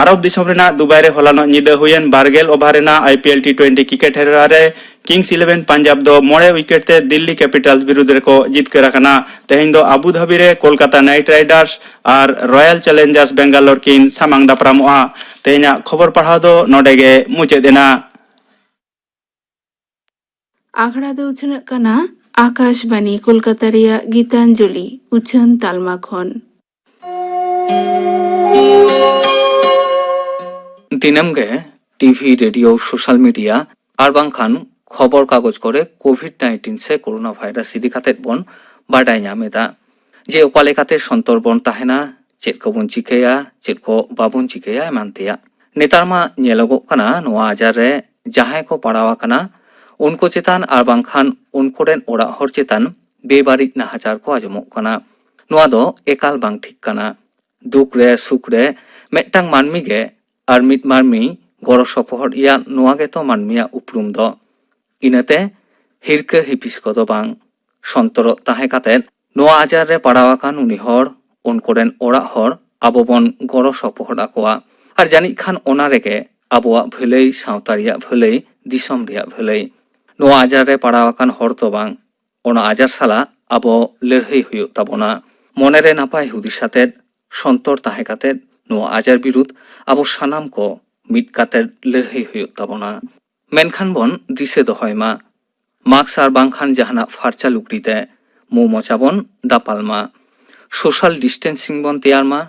ᱟᱨᱚᱵ ᱫᱤᱥᱚᱢ ᱨᱮᱱᱟᱜ ᱫᱩᱵᱟᱭ ᱨᱮ ᱦᱚᱞᱟᱱᱚᱜ ᱧᱤᱫᱟᱹ ᱦᱩᱭᱮᱱ ᱵᱟᱨ ᱜᱮᱞ ᱳᱵᱷᱟᱨ ᱨᱮᱱᱟᱜ I P L T twenty cricket ᱦᱮᱨᱟ ᱨᱮ ᱠᱤᱝᱥ ᱤᱞᱮᱵᱷᱮᱱ ᱯᱟᱧᱡᱟᱵᱽ ᱫᱚ ᱢᱚᱬᱮ ᱩᱭᱠᱮᱴ ᱛᱮ ᱫᱤᱞᱞᱤ ᱠᱮᱯᱤᱴᱟᱞᱥ ᱵᱤᱨᱩᱫᱽ ᱨᱮᱠᱚ ᱡᱤᱛᱠᱟᱹᱨ ᱟᱠᱟᱱᱟ᱾ ᱛᱮᱦᱮᱧ ᱫᱚ ᱟᱵᱩ ᱫᱷᱟᱵᱤ ᱨᱮ ᱠᱳᱞᱠᱟᱛᱟ ᱱᱟᱭᱤᱴ ᱨᱟᱭᱰᱟᱨᱥ ᱟᱨ ᱨᱚᱭᱟᱞ ᱪᱮᱞᱮᱧᱡᱟᱨᱥ ᱵᱮᱝᱜᱟᱞᱳᱨ ᱠᱤᱱ ᱥᱟᱢᱟᱝ ᱫᱟᱯᱨᱟᱢᱚᱜᱼᱟ᱾ ᱛᱮᱦᱮᱧᱟᱜ ᱠᱷᱚᱵᱚᱨ ᱯᱟᱲᱦᱟᱣ ᱫᱚ ᱱᱚᱰᱮ ᱜᱮ ᱢᱩᱪᱟᱹᱫ ᱮᱱᱟ᱾ ᱟᱠᱷᱲᱟ ᱫᱚ ᱩᱪᱷᱟᱹᱱᱚᱜ ᱠᱟᱱᱟ ᱟᱠᱟᱥᱵᱟᱱᱤ ᱠᱳᱞᱠᱟᱛᱟ ᱨᱮᱭᱟᱜ ᱜᱤᱛᱟᱧᱡᱚᱞᱤ ᱩᱪᱷᱟᱹᱱ ᱛᱟᱞᱢᱟ ᱠᱷᱚᱱ᱾ ᱫᱤᱱᱟᱹᱢ ᱜᱮ ᱴᱤ ᱵᱷᱤ, ᱨᱮᱰᱤᱭᱳ, ᱥᱳᱥᱟᱞ ᱢᱤᱰᱤᱭᱟ ᱟᱨ ᱵᱟᱝᱠᱷᱟᱱ ᱠᱷᱚᱵᱚᱨ ᱠᱟᱜᱚᱡᱽ ᱠᱚᱨᱮ ᱠᱳᱵᱷᱤᱰ ᱱᱟᱭᱤᱱᱴᱤᱱ ᱥᱮ ᱠᱳᱨᱳᱱᱟ ᱵᱷᱟᱭᱨᱟᱥ ᱤᱫᱤ ᱠᱟᱛᱮᱫ ᱵᱚᱱ ᱵᱟᱰᱟᱭ ᱧᱟᱢ ᱮᱫᱟ ᱡᱮ ᱚᱠᱟ ᱞᱮᱠᱟᱛᱮ ᱥᱚᱱᱛᱚᱨ ᱵᱚᱱ ᱛᱟᱦᱮᱱᱟ, ᱪᱮᱫ ᱠᱚᱵᱚᱱ ᱪᱤᱠᱟᱹᱭᱟ, ᱪᱮᱫ ᱠᱚ ᱵᱟᱵᱚᱱ ᱪᱤᱠᱟᱹᱭᱟ, ᱮᱢᱟᱱ ᱛᱮᱭᱟᱜ᱾ ᱱᱮᱛᱟᱨ ᱢᱟ ᱧᱮᱞᱚᱜᱚᱜ ᱠᱟᱱᱟ ᱱᱚᱣᱟ ᱟᱡᱟᱨ ᱨᱮ ᱡᱟᱦᱟᱸᱭ ᱠᱚ ᱯᱟᱲᱟᱣ ᱟᱠᱟᱱᱟ ᱩᱱᱠᱩ ᱪᱮᱛᱟᱱ ᱟᱨ ᱵᱟᱝᱠᱷᱟᱱ ᱩᱱᱠᱩ ᱨᱮᱱ ᱚᱲᱟᱜ ᱦᱚᱲ ᱪᱮᱛᱟᱱ ᱵᱮᱵᱟᱹᱲᱤᱡ ᱱᱟᱦᱟᱪᱟᱨ ᱠᱚ ᱟᱸᱡᱚᱢᱚᱜ ᱠᱟᱱᱟ᱾ ᱱᱚᱣᱟ ᱫᱚ ᱮᱠᱟᱞ ᱵᱟᱝ ᱴᱷᱤᱠ ᱠᱟᱱᱟ᱾ ᱫᱩᱠ ᱨᱮ ᱥᱩᱠ ᱨᱮ ᱢᱤᱫᱴᱟᱝ ᱢᱟᱹᱱᱢᱤ ᱜᱮ ᱟᱨ ᱢᱤᱫ ᱢᱟᱹᱱᱢᱤ ᱜᱚᱲᱚ ᱥᱚᱯᱚᱦᱚᱫ ᱮᱭᱟ, ᱱᱚᱣᱟ ᱜᱮᱛᱚ ᱢᱟᱹᱱᱢᱤᱭᱟᱜ ᱩᱯᱨᱩᱢ ᱫᱚ᱾ ᱤᱱᱟᱹᱛᱮ ᱦᱤᱨᱠᱟᱹ ᱦᱤᱯᱤᱥ ᱠᱚᱫᱚ ᱵᱟᱝ᱾ ᱥᱚᱱᱛᱚᱨᱚᱜ ᱛᱟᱦᱮᱸ ᱠᱟᱛᱮᱫ ᱱᱚᱣᱟ ᱟᱡᱟᱨ ᱨᱮ ᱯᱟᱲᱟᱣ ᱟᱠᱟᱱ ᱩᱱᱤ ᱦᱚᱲ, ᱩᱱᱠᱩ ᱨᱮᱱ ᱚᱲᱟᱜ ᱦᱚᱲ ᱟᱵᱚ ᱵᱚᱱ ᱜᱚᱲᱚ ᱥᱚᱯᱚᱦᱚᱫ ᱟᱠᱚᱣᱟ᱾ ᱟᱨ ᱡᱟᱹᱱᱤᱡ ᱠᱷᱟᱱ ᱚᱱᱟ ᱨᱮᱜᱮ ᱟᱵᱚᱣᱟᱜ ᱵᱷᱟᱹᱞᱟᱹᱭ, ᱥᱟᱶᱛᱟ ᱨᱮᱭᱟᱜ ᱵᱷᱟᱹᱞᱟᱹᱭ, ᱫᱤᱥᱚᱢ ᱨᱮᱭᱟᱜ ᱵᱷᱟᱹᱞᱟᱹᱭ᱾ ᱱᱚᱣᱟ ᱟᱡᱟᱨ ᱨᱮ ᱯᱟᱲᱟᱣ ᱟᱠᱟᱱ ᱦᱚᱲ ᱫᱚ ᱵᱟᱝ, ᱚᱱᱟ ᱟᱡᱟᱨ ᱥᱟᱞᱟᱜ ᱟᱵᱚ ᱞᱟᱹᱲᱦᱟᱹᱭ ᱦᱩᱭᱩᱜ ᱛᱟᱵᱚᱱᱟ᱾ ᱢᱚᱱᱮᱨᱮ ᱱᱟᱯᱟᱭ ᱦᱩᱫᱤᱥ ᱟᱛᱮᱫ, ᱥᱚᱱᱛᱚᱨ ᱛᱟᱦᱮᱸ ᱠᱟᱛᱮᱫ ᱱᱚᱣᱟ ᱟᱡᱟᱨ ᱵᱤᱨᱩᱫᱷ ᱟᱵᱚ ᱥᱟᱱᱟᱢ ᱠᱚ ᱢᱤᱫ ᱠᱟᱛᱮᱫ ᱞᱟᱹᱲᱦᱟᱹᱭ ᱦᱩᱭᱩᱜ ᱛᱟᱵᱚᱱᱟ᱾ ᱢᱮᱱᱠᱷᱟᱱ ᱵᱚᱱ ᱫᱤᱥᱟᱹ ᱫᱚᱦᱚᱭ ᱢᱟ, ᱢᱟᱥᱠ ᱟᱨ ᱵᱟᱝᱠᱷᱟᱱ ᱡᱟᱦᱟᱱᱟᱜ ᱯᱷᱟᱨᱪᱟ ᱞᱩᱜᱽᱲᱤ ᱛᱮ ᱢᱩ ᱢᱚᱪᱟ ᱵᱚᱱ ᱫᱟᱯᱟᱞ ᱢᱟ᱾ ᱥᱳᱥᱟᱞ ᱰᱤᱥᱴᱮᱱᱥᱤᱝ ᱵᱚᱱ ᱛᱮᱭᱟᱨ ᱢᱟ᱾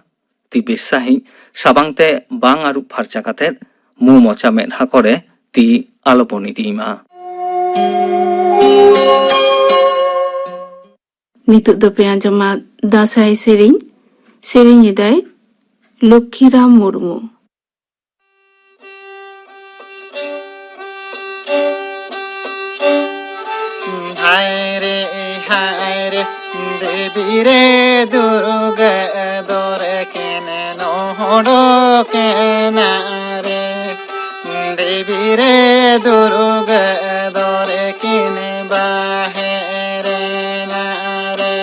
ᱛᱤ ᱵᱮᱥ ᱥᱟᱺᱦᱤᱡ ᱥᱟᱵᱟᱝ ᱛᱮ ᱵᱟᱝ ᱟᱹᱨᱩᱵ ᱯᱷᱟᱨᱪᱟ ᱠᱟᱛᱮᱫ ᱢᱩ ᱢᱚᱪᱟ ᱢᱮᱫᱦᱟ ᱠᱚᱨᱮ ᱛᱤ ᱟᱞᱚ ᱵᱚᱱ ᱤᱫᱤᱭ ᱢᱟ᱾ ᱱᱤᱛᱚᱜ ᱫᱚᱯᱮ ᱟᱸᱡᱚᱢᱟ ᱫᱟᱸᱥᱟᱭ ᱥᱮᱨᱮᱧ᱾ ᱥᱮᱨᱮᱧ ᱮᱫᱟᱭ ᱞᱚᱠᱠᱷᱤᱨᱟᱢ ᱢᱩᱨᱢᱩ᱾ ᱦᱟᱭ ᱨᱮ, ᱦᱟᱭ ᱨᱮ, ᱫᱮᱵᱤ ᱨᱮ ᱫᱩᱨᱜᱟᱹ ᱫᱚᱨᱮ ᱠᱤᱱ ᱱᱚᱰᱚᱠᱮᱱᱟ ᱨᱮ᱾ ᱫᱮᱵᱤ ᱨᱮ ᱫᱩᱨᱜᱟᱹ ᱫᱚᱨᱮ ᱠᱤᱱ ᱵᱟᱦᱮᱨᱮᱱᱟ ᱨᱮ᱾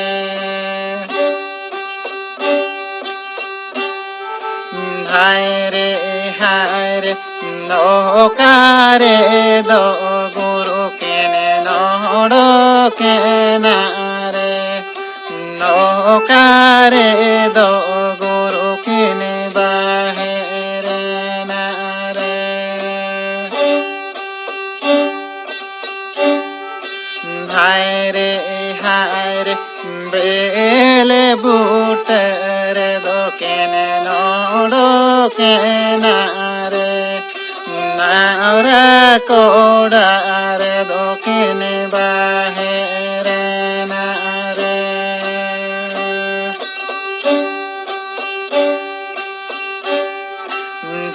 ᱦᱟᱭ ᱨᱮ, ᱦᱟᱭ ᱨᱮ, ᱱᱚᱠᱟ ᱨᱮ ᱫᱚ ᱜᱩᱨᱩ ᱠᱤᱱ ᱱᱚᱰᱚᱠᱮᱱᱟ ᱨᱮ᱾ ᱱᱚᱠᱟ ᱨᱮ ᱫᱚ ᱜᱩᱨᱩ ᱠᱤᱱ ᱵᱟᱦᱮᱨᱮᱱᱟ ᱨᱮ᱾ ᱦᱟᱭ ᱨᱮ, ᱦᱟᱭ ᱨᱮ, ᱵᱮᱞᱮ ᱵᱩᱴᱟᱹ ᱨᱮᱫᱚ ᱠᱤᱱ ᱱᱚᱰᱚᱠᱮᱱᱟ ᱨᱮ᱾ ᱱᱟᱣᱨᱟ ᱠᱚᱲᱟ ᱨᱮᱫᱚ ᱠᱤᱱ ᱵᱟᱦᱮᱨᱮᱱᱟ ᱨᱮ᱾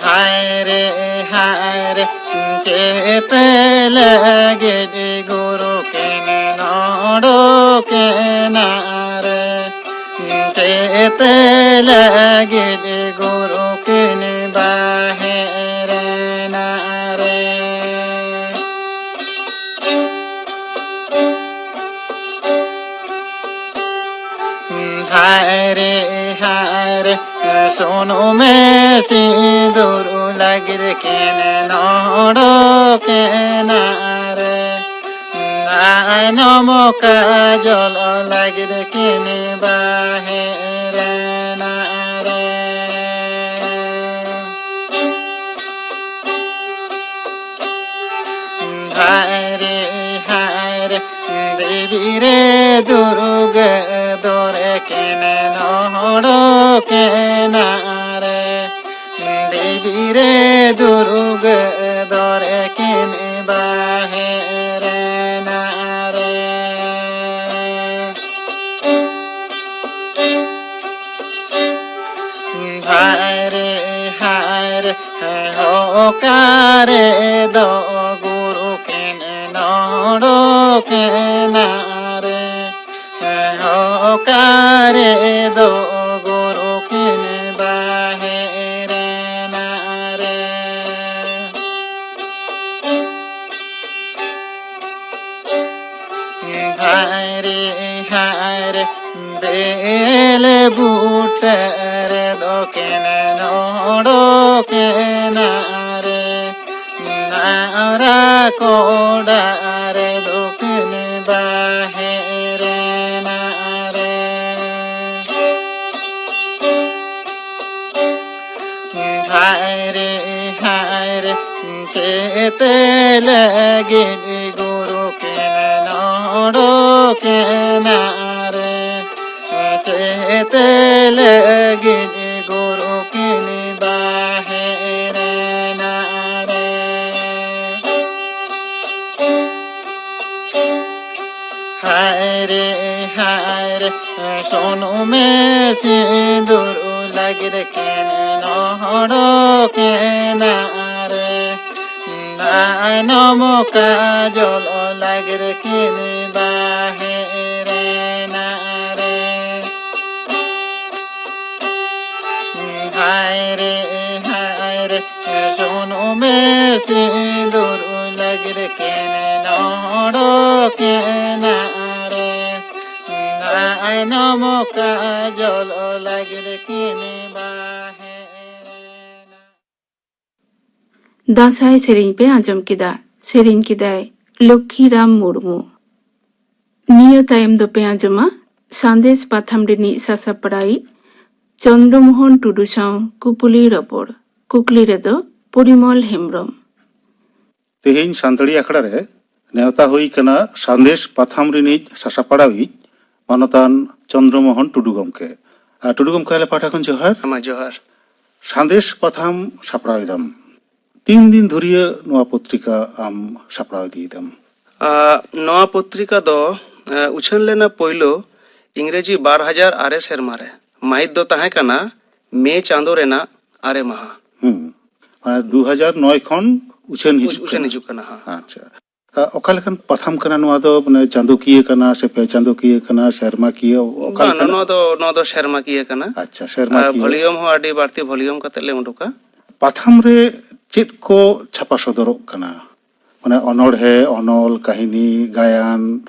ᱦᱟᱭ ᱨᱮ, ᱦᱟᱭ ᱨᱮ, ᱪᱮᱫ ᱞᱟᱹᱜᱤᱫ ᱜᱩᱨᱩ ᱠᱤᱱ ᱱᱚᱰᱚᱠᱮᱱᱟ ᱨᱮ? ᱪᱮᱫ ᱞᱟᱹᱜᱤᱫ ᱜᱩᱨᱩ ᱠᱤᱱ ᱵᱟᱦᱮᱨᱮᱱᱟ ᱨᱮ? ᱦᱟᱭ ᱨᱮ, ᱦᱟᱭ ᱨᱮ, ᱥᱩᱱᱩᱢᱮ ᱥᱤᱸᱫᱩᱨ ᱞᱟᱹᱜᱤᱫ ᱠᱤᱱ ᱱᱚᱰᱚᱠᱮᱱᱟ ᱨᱮ᱾ ᱟᱭᱱᱚᱢ ᱠᱟᱡᱚᱞ ᱞᱟᱹᱜᱤᱫ ᱠᱤᱱ ᱵᱟᱦᱮᱨᱮᱱᱟ ᱨᱮ᱾ ᱦᱟᱭ ᱨᱮ, ᱦᱟᱭ ᱨᱮ, ᱫᱮᱵᱤ ᱨᱮ ᱫᱩᱨᱜᱟᱹ ᱫᱚᱨᱮ ᱠᱤᱱ ᱱᱚᱰᱚᱠᱮᱱᱟ ᱨᱮ᱾ ᱫᱮᱵᱤ ᱨᱮ ᱫᱩᱨᱜᱟᱹ ᱫᱚᱨᱮ ᱠᱤᱱ ᱵᱟᱦᱮᱨ ᱚᱠᱟᱨᱮ ᱫᱚ ᱜᱩᱨᱩ ᱠᱤᱱ ᱱᱚᱰᱚᱠᱮᱱᱟ ᱨᱮ, ᱚᱠᱟᱨᱮ ᱫᱚ ᱜᱩᱨᱩ ᱠᱤᱱ ᱵᱟᱦᱮᱨᱮᱱᱟ ᱨᱮ᱾ ᱦᱟᱭᱨᱮ ᱦᱟᱭᱨᱮ ᱵᱮᱞ ᱵᱩᱴᱟᱹ ᱨᱮᱫᱚ ᱠᱤᱱ ᱱᱚᱰᱚᱠᱮᱱᱟ ᱨᱮ, ᱱᱟᱣᱨᱟ ᱠᱚᱰᱟ ᱨᱮᱫᱚ ᱠᱤᱱ ᱵᱟᱦᱮᱨᱮᱱᱟ ᱨᱮ᱾ ᱦᱟᱭᱨᱮ ᱦᱟᱭᱨᱮ ᱪᱮᱫ ᱞᱟᱹᱜᱤᱫ ᱜᱩᱨᱩ ᱠᱤᱱ ᱱᱚᱰᱚᱠᱮᱱᱟ ᱨᱮ, ᱪᱮᱫ ᱞᱟᱹᱜᱤᱫ ᱜᱩᱨᱩ ᱠᱤᱱ ᱵᱟᱦᱮᱨᱮᱱᱟ ᱨᱮ᱾ ᱦᱟᱭᱨᱮ ᱦᱟᱭᱨᱮ ᱥᱩᱱᱩᱢᱮ ᱥᱤᱸᱫᱩᱨ ᱞᱟᱹᱜᱤᱫ ᱠᱤᱱ ᱱᱚᱰᱚᱠᱮᱱᱟ ᱨᱮ, ᱱᱟᱭᱱᱚᱢ ᱠᱟᱡᱚᱞ ᱞᱟᱹᱜᱤᱫ ᱠᱤᱱ ᱵᱟᱦᱮᱨᱮᱱᱟ ᱨᱮ᱾ ᱦᱟᱭᱨᱮ ᱦᱟᱭᱨᱮ ᱥᱩᱱᱩᱢᱮ ᱥᱤᱸᱫᱩᱨ ᱞᱟᱹᱜᱤᱫ ᱠᱤᱱ ᱱᱚᱰᱚᱠᱮᱱᱟ ᱨᱮ, ᱱᱟᱭᱱᱚᱢ ᱠᱟᱡᱚᱞ ᱞᱟᱹᱜᱤᱫ ᱠᱤᱱ ᱵᱟᱦᱮᱨᱮᱱᱟ᱾ ᱫᱟᱸᱥᱟᱭ ᱥᱮᱨᱮᱧ ᱯᱮ ᱟᱸᱡᱚᱢ ᱠᱮᱫᱟ᱾ ᱥᱮᱨᱮᱧ ᱠᱮᱫᱟᱭ ᱞᱚᱠᱠᱷᱤᱨᱟᱢ ᱢᱩᱨᱢᱩ᱾ ᱱᱤᱭᱟᱹ ᱛᱟᱭᱚᱢ ᱫᱚᱯᱮ ᱟᱸᱡᱚᱢᱟ ᱥᱟᱸᱫᱮᱥ ᱯᱟᱛᱷᱟᱢ ᱨᱤᱱᱤᱡ ᱥᱟᱥᱟᱯᱲᱟᱣᱤᱡ ᱪᱚᱱᱫᱨᱚᱢᱳᱦᱚᱱ ᱴᱩᱰᱩ ᱥᱟᱶ ᱠᱩᱯᱩᱞᱤ ᱨᱚᱯᱚᱲ᱾ ᱠᱩᱠᱞᱤ ᱨᱮᱫᱚ ᱯᱚᱨᱤᱢᱚᱞ ᱦᱮᱢᱵᱽᱨᱚᱢ᱾ ᱛᱮᱦᱮᱧ ᱥᱟᱱᱛᱟᱲᱤ ᱟᱠᱷᱲᱟ ᱨᱮ ᱱᱮᱣᱛᱟ ᱦᱩᱭ ᱠᱟᱱᱟ ᱥᱟᱸᱫᱮᱥ ᱯᱟᱛᱷᱟᱢ ᱨᱤᱱᱤᱡ ᱥᱟᱥᱟᱯᱲᱟᱣᱤᱡ ᱢᱟᱱᱚᱛᱟᱱ ᱪᱚᱱᱫᱨᱚᱢᱳᱦᱚᱱ ᱴᱩᱰᱩ ᱜᱚᱢᱠᱮ᱾ ᱟᱨ ᱴᱩᱰᱩ ᱜᱚᱢᱠᱮ, ᱟᱞᱮ ᱯᱟᱦᱴᱟ ᱠᱷᱚᱱ ᱡᱚᱦᱟᱨ᱾ ᱟᱢᱟ ᱡᱚᱦᱟᱨ᱾ ᱥᱟᱸᱫᱮᱥ ᱯᱟᱛᱷᱟᱢ ᱥᱟᱯᱲᱟᱣ ᱮᱫᱟᱢ, ᱛᱤᱱ ᱫᱤᱱ ᱫᱷᱩᱨᱤᱭᱟᱹ ᱱᱚᱣᱟ ᱯᱚᱛᱨᱤᱠᱟ ᱟᱢ ᱥᱟᱯᱲᱟᱣ ᱤᱫᱤᱭᱮᱫᱟᱢ? ᱟ, ᱱᱚᱣᱟ ᱯᱚᱛᱨᱤᱠᱟ ᱫᱚ, ᱟ, ᱩᱪᱷᱟᱹᱱ ᱞᱮᱱᱟ ᱯᱳᱭᱞᱳ ᱤᱝᱨᱮᱡᱤ ᱵᱟᱨ ᱦᱟᱡᱟᱨ ᱟᱨᱮ ᱥᱮᱨᱢᱟ ᱨᱮ᱾ ᱢᱟᱹᱦᱤᱛ ᱫᱚ ᱛᱟᱦᱮᱸ ᱠᱟᱱᱟ ᱢᱮ ᱪᱟᱸᱫᱳ ᱨᱮᱱᱟᱜ ᱟᱨᱮ ᱢᱟᱦᱟ᱾ ᱦᱩᱸ᱾ ᱢᱟᱱᱮ ᱫᱩ ᱦᱟᱡᱟᱨ ᱱᱚᱭ ᱠᱷᱚᱱ ᱩᱪᱷᱟᱹᱱ ᱦᱤᱡᱩᱜ ᱩᱪᱷᱟᱹᱱ ᱠᱟᱱᱟ᱾ ᱦᱤᱡᱩᱜ ᱠᱟᱱᱟ, ᱦᱮᱸ᱾ ᱟᱪᱪᱷᱟ᱾ ᱟ, ᱚᱠᱟ ᱞᱮᱠᱟᱱ ᱯᱟᱛᱷᱟᱢ ᱠᱟᱱᱟ ᱱᱚᱣᱟ ᱫᱚ? ᱢᱟᱱᱮ ᱪᱟᱸᱫᱳᱠᱤᱭᱟᱹ ᱠᱟᱱᱟ ᱥᱮ ᱯᱮ ᱪᱟᱸᱫᱳᱠᱤᱭᱟᱹ ᱠᱟᱱᱟ, ᱥᱮᱨᱢᱟᱠᱤᱭᱟᱹ, ᱚᱠᱟ ᱵᱟᱝ, ᱞᱮᱠᱟᱱᱟᱜ? ᱱᱚᱣᱟ ᱫᱚ ᱱᱚᱣᱟ ᱫᱚ ᱥᱮᱨᱢᱟᱠᱤᱭᱟᱹ ᱠᱟᱱᱟ᱾ ᱟᱪᱪᱷᱟ, ᱟᱨ ᱥᱮᱨᱢᱟᱠᱤᱭᱟᱹ᱾ ᱵᱷᱚᱞᱤᱭᱩᱢ ᱦᱚᱸ ᱟᱹᱰᱤ ᱵᱟᱹᱲᱛᱤ ᱵᱷᱚᱞᱤᱭᱩᱢ ᱠᱟᱛᱮ ᱞᱮ ᱩᱰᱩᱠᱟ᱾ ᱯᱟᱛᱷᱟᱢ ᱨᱮ ᱪᱮᱫ ᱠᱚ ᱪᱷᱟᱯᱟ ᱥᱚᱫᱚᱨᱚᱜ ᱠᱟᱱᱟ? ᱢᱟᱱᱮ ᱚᱱᱚᱬᱦᱮ, ᱚᱱᱚᱞ, ᱠᱟᱹᱦᱱᱤ, ᱜᱟᱭᱟᱱ,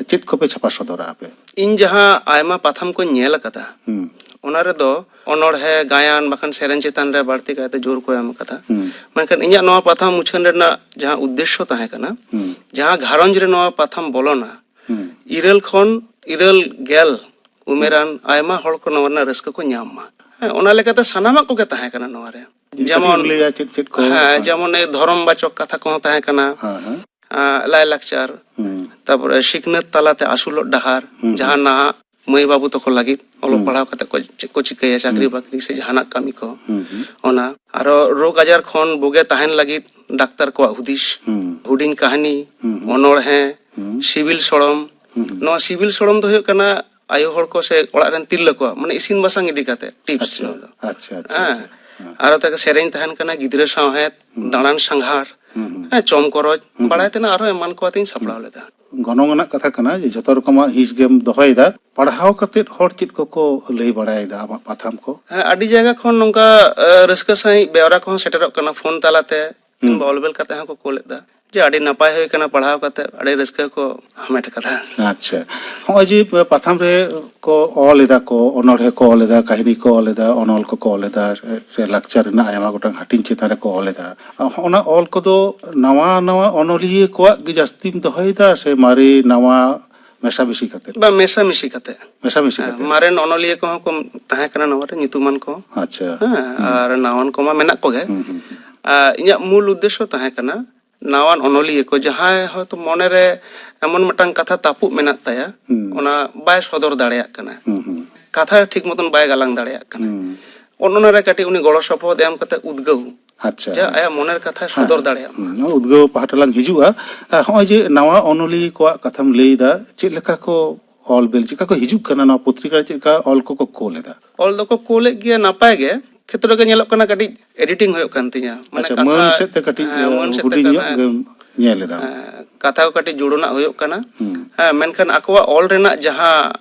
ᱪᱮᱫ ᱠᱚᱯᱮ ᱪᱷᱟᱯᱟ ᱥᱚᱫᱚᱨᱟ ᱟᱯᱮ? ᱤᱧ ᱡᱟᱦᱟᱸ ᱟᱭᱢᱟ ᱯᱟᱛᱷᱟᱢ ᱠᱚᱧ ᱧᱮᱞ ᱟᱠᱟᱫᱟ, ᱦᱩᱸ᱾ ᱚᱱᱟ ᱨᱮᱫᱚ ᱚᱱᱚᱬᱦᱮ, ᱜᱟᱭᱟᱱ ᱵᱟᱠᱷᱟᱱ ᱥᱮᱨᱮᱧ ᱪᱮᱛᱟᱱ ᱨᱮ ᱵᱟᱹᱲᱛᱤ ᱠᱟᱭᱛᱮ ᱡᱳᱨ ᱠᱚ ᱮᱢ ᱟᱠᱟᱫᱟ᱾ ᱦᱩᱸ᱾ ᱢᱮᱱᱠᱷᱟᱱ ᱤᱧᱟᱹᱜ ᱱᱚᱣᱟ ᱯᱟᱛᱷᱟᱢ ᱩᱪᱷᱟᱹᱱ ᱨᱮᱱᱟᱜ ᱡᱟᱦᱟᱸ ᱩᱫᱽᱫᱮᱥᱥᱚ ᱛᱟᱦᱮᱸ ᱠᱟᱱᱟ, ᱦᱩᱸ᱾ ᱡᱟᱦᱟᱸ ᱜᱷᱟᱨᱚᱸᱡᱽ ᱨᱮ ᱱᱚᱣᱟ ᱯᱟᱛᱷᱟᱢ ᱵᱚᱞᱚᱱᱟ, ᱦᱩᱸ᱾ ᱤᱨᱟᱹᱞ ᱠᱷᱚᱱ ᱤᱨᱟᱹᱞ ᱜᱮᱞ ᱩᱢᱮᱨᱟᱱ ᱟᱭᱢᱟ ᱦᱚᱲ ᱠᱚ ᱱᱚᱣᱟ ᱨᱮᱱᱟᱜ ᱨᱟᱹᱥᱠᱟᱹ ᱠᱚ ᱧᱟᱢ ᱢᱟ᱾ ᱦᱮᱸ, ᱚᱱᱟ ᱞᱮᱠᱟᱛᱮ ᱥᱟᱱᱟᱢᱟᱜ ᱠᱚᱜᱮ ᱛᱟᱦᱮᱸ ᱠᱟᱱᱟ ᱱᱚᱣᱟ ᱨᱮ᱾ ᱡᱩᱫᱤ ᱡᱮᱢᱚᱱ, ᱠᱟᱹᱴᱤᱡ ᱮᱢ ᱞᱟᱹᱭᱟ ᱪᱮᱫ ᱪᱮᱫ ᱠᱚ? ᱦᱮᱸ, ᱦᱮᱸ᱾ ᱡᱮᱢᱚᱱ ᱮᱭ ᱫᱷᱚᱨᱚᱢ ᱵᱟᱪᱚᱠ ᱠᱟᱛᱷᱟ ᱠᱚᱦᱚᱸ ᱛᱟᱦᱮᱸ ᱠᱟᱱᱟ, ᱦᱮᱸ, ᱦᱮᱸ᱾ ᱟᱸ, ᱞᱟᱭᱼᱞᱟᱠᱪᱟᱨ, ᱦᱩᱸ᱾ ᱛᱟᱯᱚᱨᱮ ᱥᱤᱠᱷᱱᱟᱹᱛ ᱛᱟᱞᱟᱛᱮ ᱟᱹᱥᱩᱞᱚᱜ ᱰᱟᱦᱟᱨ, ᱦᱩᱸ, ᱡᱟᱦᱟᱸ ᱦᱩᱸ᱾ ᱱᱟᱦᱟᱜ ᱢᱟᱹᱭ ᱵᱟᱹᱵᱩ ᱛᱟᱠᱚ ᱞᱟᱹᱜᱤᱫ ᱚᱞᱚᱜ ᱦᱩᱸ᱾ ᱯᱟᱲᱦᱟᱣ ᱠᱟᱛᱮ ᱠᱚ ᱪᱮᱫ ᱠᱚ ᱪᱤᱠᱟᱹᱭᱟ, ᱪᱟᱹᱠᱨᱤ ᱦᱩᱸ᱾ ᱵᱟᱹᱠᱨᱤ ᱥᱮ ᱡᱟᱦᱟᱱᱟᱜ ᱠᱟᱹᱢᱤ ᱠᱚ, ᱦᱩᱸ, ᱦᱩᱸ᱾ ᱚᱱᱟ᱾ ᱟᱨᱚ ᱨᱳᱜᱽ ᱟᱡᱟᱨ ᱠᱷᱚᱱ ᱵᱩᱜᱮ ᱛᱟᱦᱮᱱ ᱞᱟᱹᱜᱤᱫ ᱰᱟᱠᱛᱟᱨ ᱠᱚᱣᱟᱜ ᱦᱩᱫᱤᱥ, ᱦᱩᱸ᱾ ᱦᱩᱰᱤᱧ ᱠᱟᱹᱦᱱᱤ, ᱦᱩᱸ, ᱦᱩᱸ᱾ ᱚᱱᱚᱬᱦᱮ, ᱦᱩᱸ᱾ ᱥᱤᱵᱤᱞ ᱥᱚᱲᱚᱢ᱾ ᱦᱩᱸ, ᱦᱩᱸ᱾ ᱱᱚᱣᱟ ᱥᱤᱵᱤᱞ ᱥᱚᱲᱚᱢ ᱫᱚ ᱦᱩᱭᱩᱜ ᱠᱟᱱᱟ ᱟᱭᱳ ᱦᱚᱲ ᱠᱚ ᱥᱮ ᱚᱲᱟᱜ ᱨᱮᱱ ᱛᱤᱨᱞᱟᱹ ᱠᱚᱣᱟᱜ, ᱢᱟᱱᱮ, ᱤᱥᱤᱱ ᱵᱟᱥᱟᱝ ᱤᱫᱤ ᱠᱟᱛᱮ ᱴᱤᱯᱥ ᱟᱪᱪᱷᱟ, ᱱᱚᱣᱟ ᱫᱚ᱾ ᱟᱪᱪᱷᱟ, ᱟᱪᱪᱷᱟ, ᱦᱮᱸ᱾ ᱟᱪᱪᱷᱟ᱾ ᱦᱮᱸ᱾ ᱟᱨᱚ ᱛᱟᱠᱮ ᱥᱮᱨᱮᱧ ᱛᱟᱦᱮᱱ ᱠᱟᱱᱟ, ᱜᱤᱫᱽᱨᱟᱹ ᱥᱟᱶᱦᱮᱫ, ᱦᱩᱸ᱾ ᱫᱟᱬᱟᱱ ᱥᱟᱸᱜᱷᱟᱨ, ᱦᱩᱸ, ᱦᱩᱸ᱾ ᱦᱮᱸ, ᱪᱚᱢ ᱠᱚᱨᱚᱪ, ᱵᱟᱲᱟᱭ ᱛᱮᱱᱟᱜ ᱟᱨᱦᱚᱸ ᱮᱢᱟᱱ ᱠᱚ ᱟᱛᱮᱧ ᱥᱟᱯᱲᱟᱣ ᱞᱮᱫᱟ᱾ ᱜᱚᱱᱚᱝ ᱟᱱᱟᱜ ᱠᱟᱛᱷᱟ ᱠᱟᱱᱟ ᱡᱮ ᱡᱷᱚᱛᱚ ᱨᱚᱠᱚᱢᱟᱜ ᱦᱤᱸᱥ ᱜᱮᱢ ᱫᱚᱦᱚᱭᱮᱫᱟ᱾ ᱯᱟᱲᱦᱟᱣ ᱠᱟᱛᱮᱫ ᱦᱚᱲ ᱪᱮᱫ ᱠᱚᱠᱚ ᱞᱟᱹᱭ ᱵᱟᱲᱟᱭᱮᱫᱟ ᱟᱢᱟᱜ ᱯᱟᱛᱷᱟᱢ ᱠᱚ? ᱦᱮᱸ, ᱟᱹᱰᱤ ᱡᱟᱭᱜᱟ ᱠᱷᱚᱱ ᱱᱚᱝᱠᱟ, ᱮ, ᱨᱟᱹᱥᱠᱟᱹ ᱥᱟᱺᱦᱤᱡ ᱵᱮᱣᱨᱟ ᱠᱚᱦᱚᱸ ᱥᱮᱴᱮᱨᱚᱜ ᱠᱟᱱᱟ, ᱯᱷᱳᱱ ᱛᱟᱞᱟᱛᱮ ᱦᱩᱸ᱾ ᱠᱤᱝᱵᱟ ᱚᱞᱵᱮᱞ ᱠᱟᱛᱮ ᱦᱚᱸᱠᱚ ᱠᱳᱞᱮᱫ ᱫᱟ ᱡᱮ ᱟᱹᱰᱤ ᱱᱟᱯᱟᱭ ᱦᱩᱭ ᱠᱟᱱᱟ, ᱯᱟᱲᱦᱟᱣ ᱠᱟᱛᱮ ᱟᱹᱰᱤ ᱨᱟᱹᱥᱠᱟᱹ ᱠᱚ ᱦᱟᱢᱮᱴ ᱠᱟᱫᱟ᱾ ᱟᱪᱪᱷᱟ, ᱱᱚᱜᱼᱚᱭ ᱡᱮ ᱯᱟᱛᱷᱟᱢ ᱨᱮ ᱠᱚ ᱚᱞ ᱮᱫᱟ ᱠᱚ, ᱚᱱᱚᱬᱦᱮ ᱠᱚ ᱚᱞ ᱮᱫᱟ, ᱠᱟᱹᱦᱱᱤ ᱠᱚ ᱚᱞ ᱮᱫᱟ, ᱚᱱᱚᱞ ᱠᱚᱠᱚ ᱚᱞ ᱮᱫᱟ, ᱥᱮ ᱞᱟᱠᱪᱟᱨ ᱨᱮᱱᱟᱜ ᱟᱭᱢᱟ ᱜᱚᱴᱟᱝ ᱦᱟᱹᱴᱤᱧ ᱪᱮᱛᱟᱱ ᱨᱮᱠᱚ ᱚᱞ ᱮᱫᱟ, ᱚᱱᱟ ᱚᱞ ᱠᱚᱫᱚ ᱱᱟᱣᱟ ᱱᱟᱣᱟ ᱚᱱᱚᱞᱤᱭᱟᱹ ᱠᱚᱣᱟᱜ ᱜᱮ ᱡᱟᱹᱥᱛᱤᱢ ᱫᱚᱦᱚᱭᱮᱫᱟ ᱥᱮ ᱢᱟᱨᱮ ᱱᱟᱣᱟ ᱢᱮᱥᱟᱢᱤᱥᱤ ᱠᱟᱛᱮ? ᱵᱟ, ᱢᱮᱥᱟᱢᱤᱥᱤ ᱠᱟᱛᱮ᱾ ᱢᱮᱥᱟᱢᱤᱥᱤ ᱦᱮᱸ, ᱠᱟᱛᱮ᱾ ᱢᱟᱨᱮᱱ ᱚᱱᱚᱞᱤᱭᱟᱹ ᱠᱚᱦᱚᱸ ᱠᱚ ᱛᱟᱦᱮᱸ ᱠᱟᱱᱟ ᱱᱚᱣᱟ ᱨᱮ, ᱧᱩᱛᱩᱢᱟᱱ ᱠᱚ᱾ ᱟᱪᱪᱷᱟ᱾ ᱦᱮᱸ, ᱟᱨ ᱱᱟᱣᱟᱱ ᱠᱚᱢᱟ ᱢᱮᱱᱟᱜ ᱠᱚᱜᱮ᱾ ᱦᱩᱸ, ᱦᱩᱸ, ᱦᱩᱸ᱾ ᱟᱨ ᱤᱧᱟᱹᱜ ᱢᱩᱞ ᱩᱫᱽᱫᱮᱥᱥᱚ ᱛᱟᱦᱮᱸ ᱠᱟᱱᱟ ᱱᱟᱣᱟᱱ ᱚᱱᱚᱞᱤᱭᱟᱹ ᱠᱚ, ᱡᱟᱦᱟᱸᱭ ᱦᱚᱭᱛᱳ ᱢᱚᱱᱮᱨᱮ ᱮᱢᱚᱱ ᱢᱤᱫᱴᱟᱝ ᱠᱟᱛᱷᱟ ᱛᱟᱹᱯᱩᱜ ᱢᱮᱱᱟᱜ ᱛᱟᱭᱟ, ᱦᱩᱸ᱾ ᱚᱱᱟ ᱵᱟᱭ ᱥᱚᱫᱚᱨ ᱫᱟᱲᱮᱭᱟᱜ ᱠᱟᱱᱟ᱾ ᱦᱩᱸ, ᱦᱩᱸ᱾ ᱠᱟᱛᱷᱟ ᱴᱷᱤᱠ ᱢᱚᱛᱚᱱ ᱵᱟᱭ ᱜᱟᱞᱟᱝ ᱫᱟᱲᱮᱭᱟᱜ ᱠᱟᱱᱟ᱾ ᱦᱩᱸ᱾ ᱚᱱ-, ᱚᱱᱟ ᱨᱮ ᱠᱟᱹᱴᱤᱡ ᱩᱱᱤ ᱜᱚᱲᱚ ᱥᱚᱯᱚᱦᱚᱫ ᱮᱢ ᱠᱟᱛᱮ ᱩᱫᱽᱜᱟᱹᱣ, ᱟᱪᱪᱷᱟ, ᱡᱟ ᱦᱮᱸ᱾ ᱟᱭᱟᱜ ᱢᱚᱱᱮᱨ ᱠᱟᱛᱷᱟᱭ ᱦᱮᱸ, ᱥᱚᱫᱚᱨ ᱦᱮᱸ᱾ ᱫᱟᱲᱮᱭᱟᱜ ᱢᱟ᱾ ᱦᱩᱸ, ᱩᱫᱽᱜᱟᱹᱣ ᱯᱟᱦᱴᱟ ᱞᱟᱝ ᱦᱤᱡᱩᱜᱼᱟ᱾ ᱟᱨ ᱦᱚᱸᱜᱼᱚᱭ ᱡᱮ ᱱᱟᱣᱟ ᱚᱱᱚᱞᱤᱭᱟᱹ ᱠᱚᱣᱟᱜ ᱠᱟᱛᱷᱟᱢ ᱞᱟᱹᱭ ᱮᱫᱟ, ᱪᱮᱫ ᱞᱮᱠᱟ ᱠᱚ ᱚᱞ ᱵᱮᱞ, ᱪᱮᱫ ᱞᱮᱠᱟ ᱠᱚ ᱦᱤᱡᱩᱜ ᱠᱟᱱᱟ ᱱᱚᱣᱟ ᱯᱚᱛᱨᱤᱠᱟ ᱨᱮ, ᱪᱮᱫ ᱞᱮᱠᱟ ᱚᱞ ᱠᱚᱠᱚ ᱠᱳᱞ ᱮᱫᱟ? ᱚᱞ ᱫᱚᱠᱚ ᱠᱳᱞᱮᱫ ᱜᱮᱭᱟ ᱱᱟᱯᱟᱭ ᱜᱮ, ᱠᱷᱮᱛᱨᱚ ᱜᱮ ᱧᱮᱞᱚᱜ ᱠᱟᱱᱟ ᱠᱟᱹᱴᱤᱡ ᱮᱰᱤᱴᱤᱝ ᱦᱩᱭᱩᱜ ᱠᱟᱱ ᱛᱤᱧᱟ᱾ ᱢᱟᱱᱮ ᱟᱪᱪᱷᱟ, ᱠᱟᱛᱷᱟ, ᱢᱟᱹᱱ ᱥᱮᱫ ᱛᱮ ᱠᱟᱹᱴᱤᱡ, ᱦᱮᱸ, ᱮ, ᱢᱟᱹᱱ ᱥᱮᱫ ᱛᱮ ᱦᱩᱰᱤᱧ ᱠᱟ-, ᱧᱚᱜ ᱦᱮᱸ, ᱜᱮᱢ ᱧᱮᱞ ᱮᱫᱟ᱾ ᱦᱮᱸ, ᱠᱟᱛᱷᱟ ᱠᱚ ᱠᱟᱹᱴᱤᱡ ᱡᱩᱲᱩᱱᱟᱜ ᱦᱩᱭᱩᱜ ᱠᱟᱱᱟ᱾ ᱦᱩᱸ᱾ ᱦᱮᱸ, ᱢᱮᱱᱠᱷᱟᱱ ᱟᱠᱚᱣᱟᱜ ᱚᱞ ᱨᱮᱱᱟᱜ ᱡᱟᱦᱟᱸ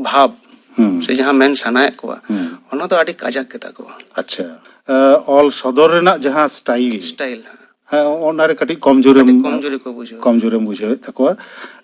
ᱵᱷᱟᱵᱽ ᱦᱩᱸ᱾ ᱥᱮ ᱡᱟᱦᱟᱸ ᱢᱮᱱ ᱥᱟᱱᱟᱭᱮᱫ ᱠᱚᱣᱟ, ᱦᱩᱸ᱾ ᱚᱱᱟ ᱫᱚ ᱟᱹᱰᱤ ᱠᱟᱡᱟᱠ ᱜᱮᱛᱟ ᱠᱚᱣᱟ᱾ ᱟᱪᱪᱷᱟ, ᱮ, ᱚᱞ ᱥᱚᱫᱚᱨ ᱨᱮᱱᱟᱜ ᱡᱟᱦᱟᱸ ᱥᱴᱟᱭᱤᱞ, ᱥᱴᱟᱭᱤᱞ, ᱦᱮᱸ᱾ ᱦᱮᱸ, ᱚᱱᱟ ᱨᱮ ᱠᱟᱹᱴᱤᱡ ᱠᱚᱢᱡᱳᱨᱮᱢ, ᱠᱟᱹᱴᱤᱡ ᱠᱚᱢᱡᱳᱨᱤ ᱠᱚ ᱵᱩᱡᱷᱟᱹᱣᱟ᱾ ᱠᱚᱢᱡᱳᱨᱮᱢ ᱵᱩᱡᱷᱟᱹᱣᱮᱫ ᱛᱟᱠᱚᱣᱟ᱾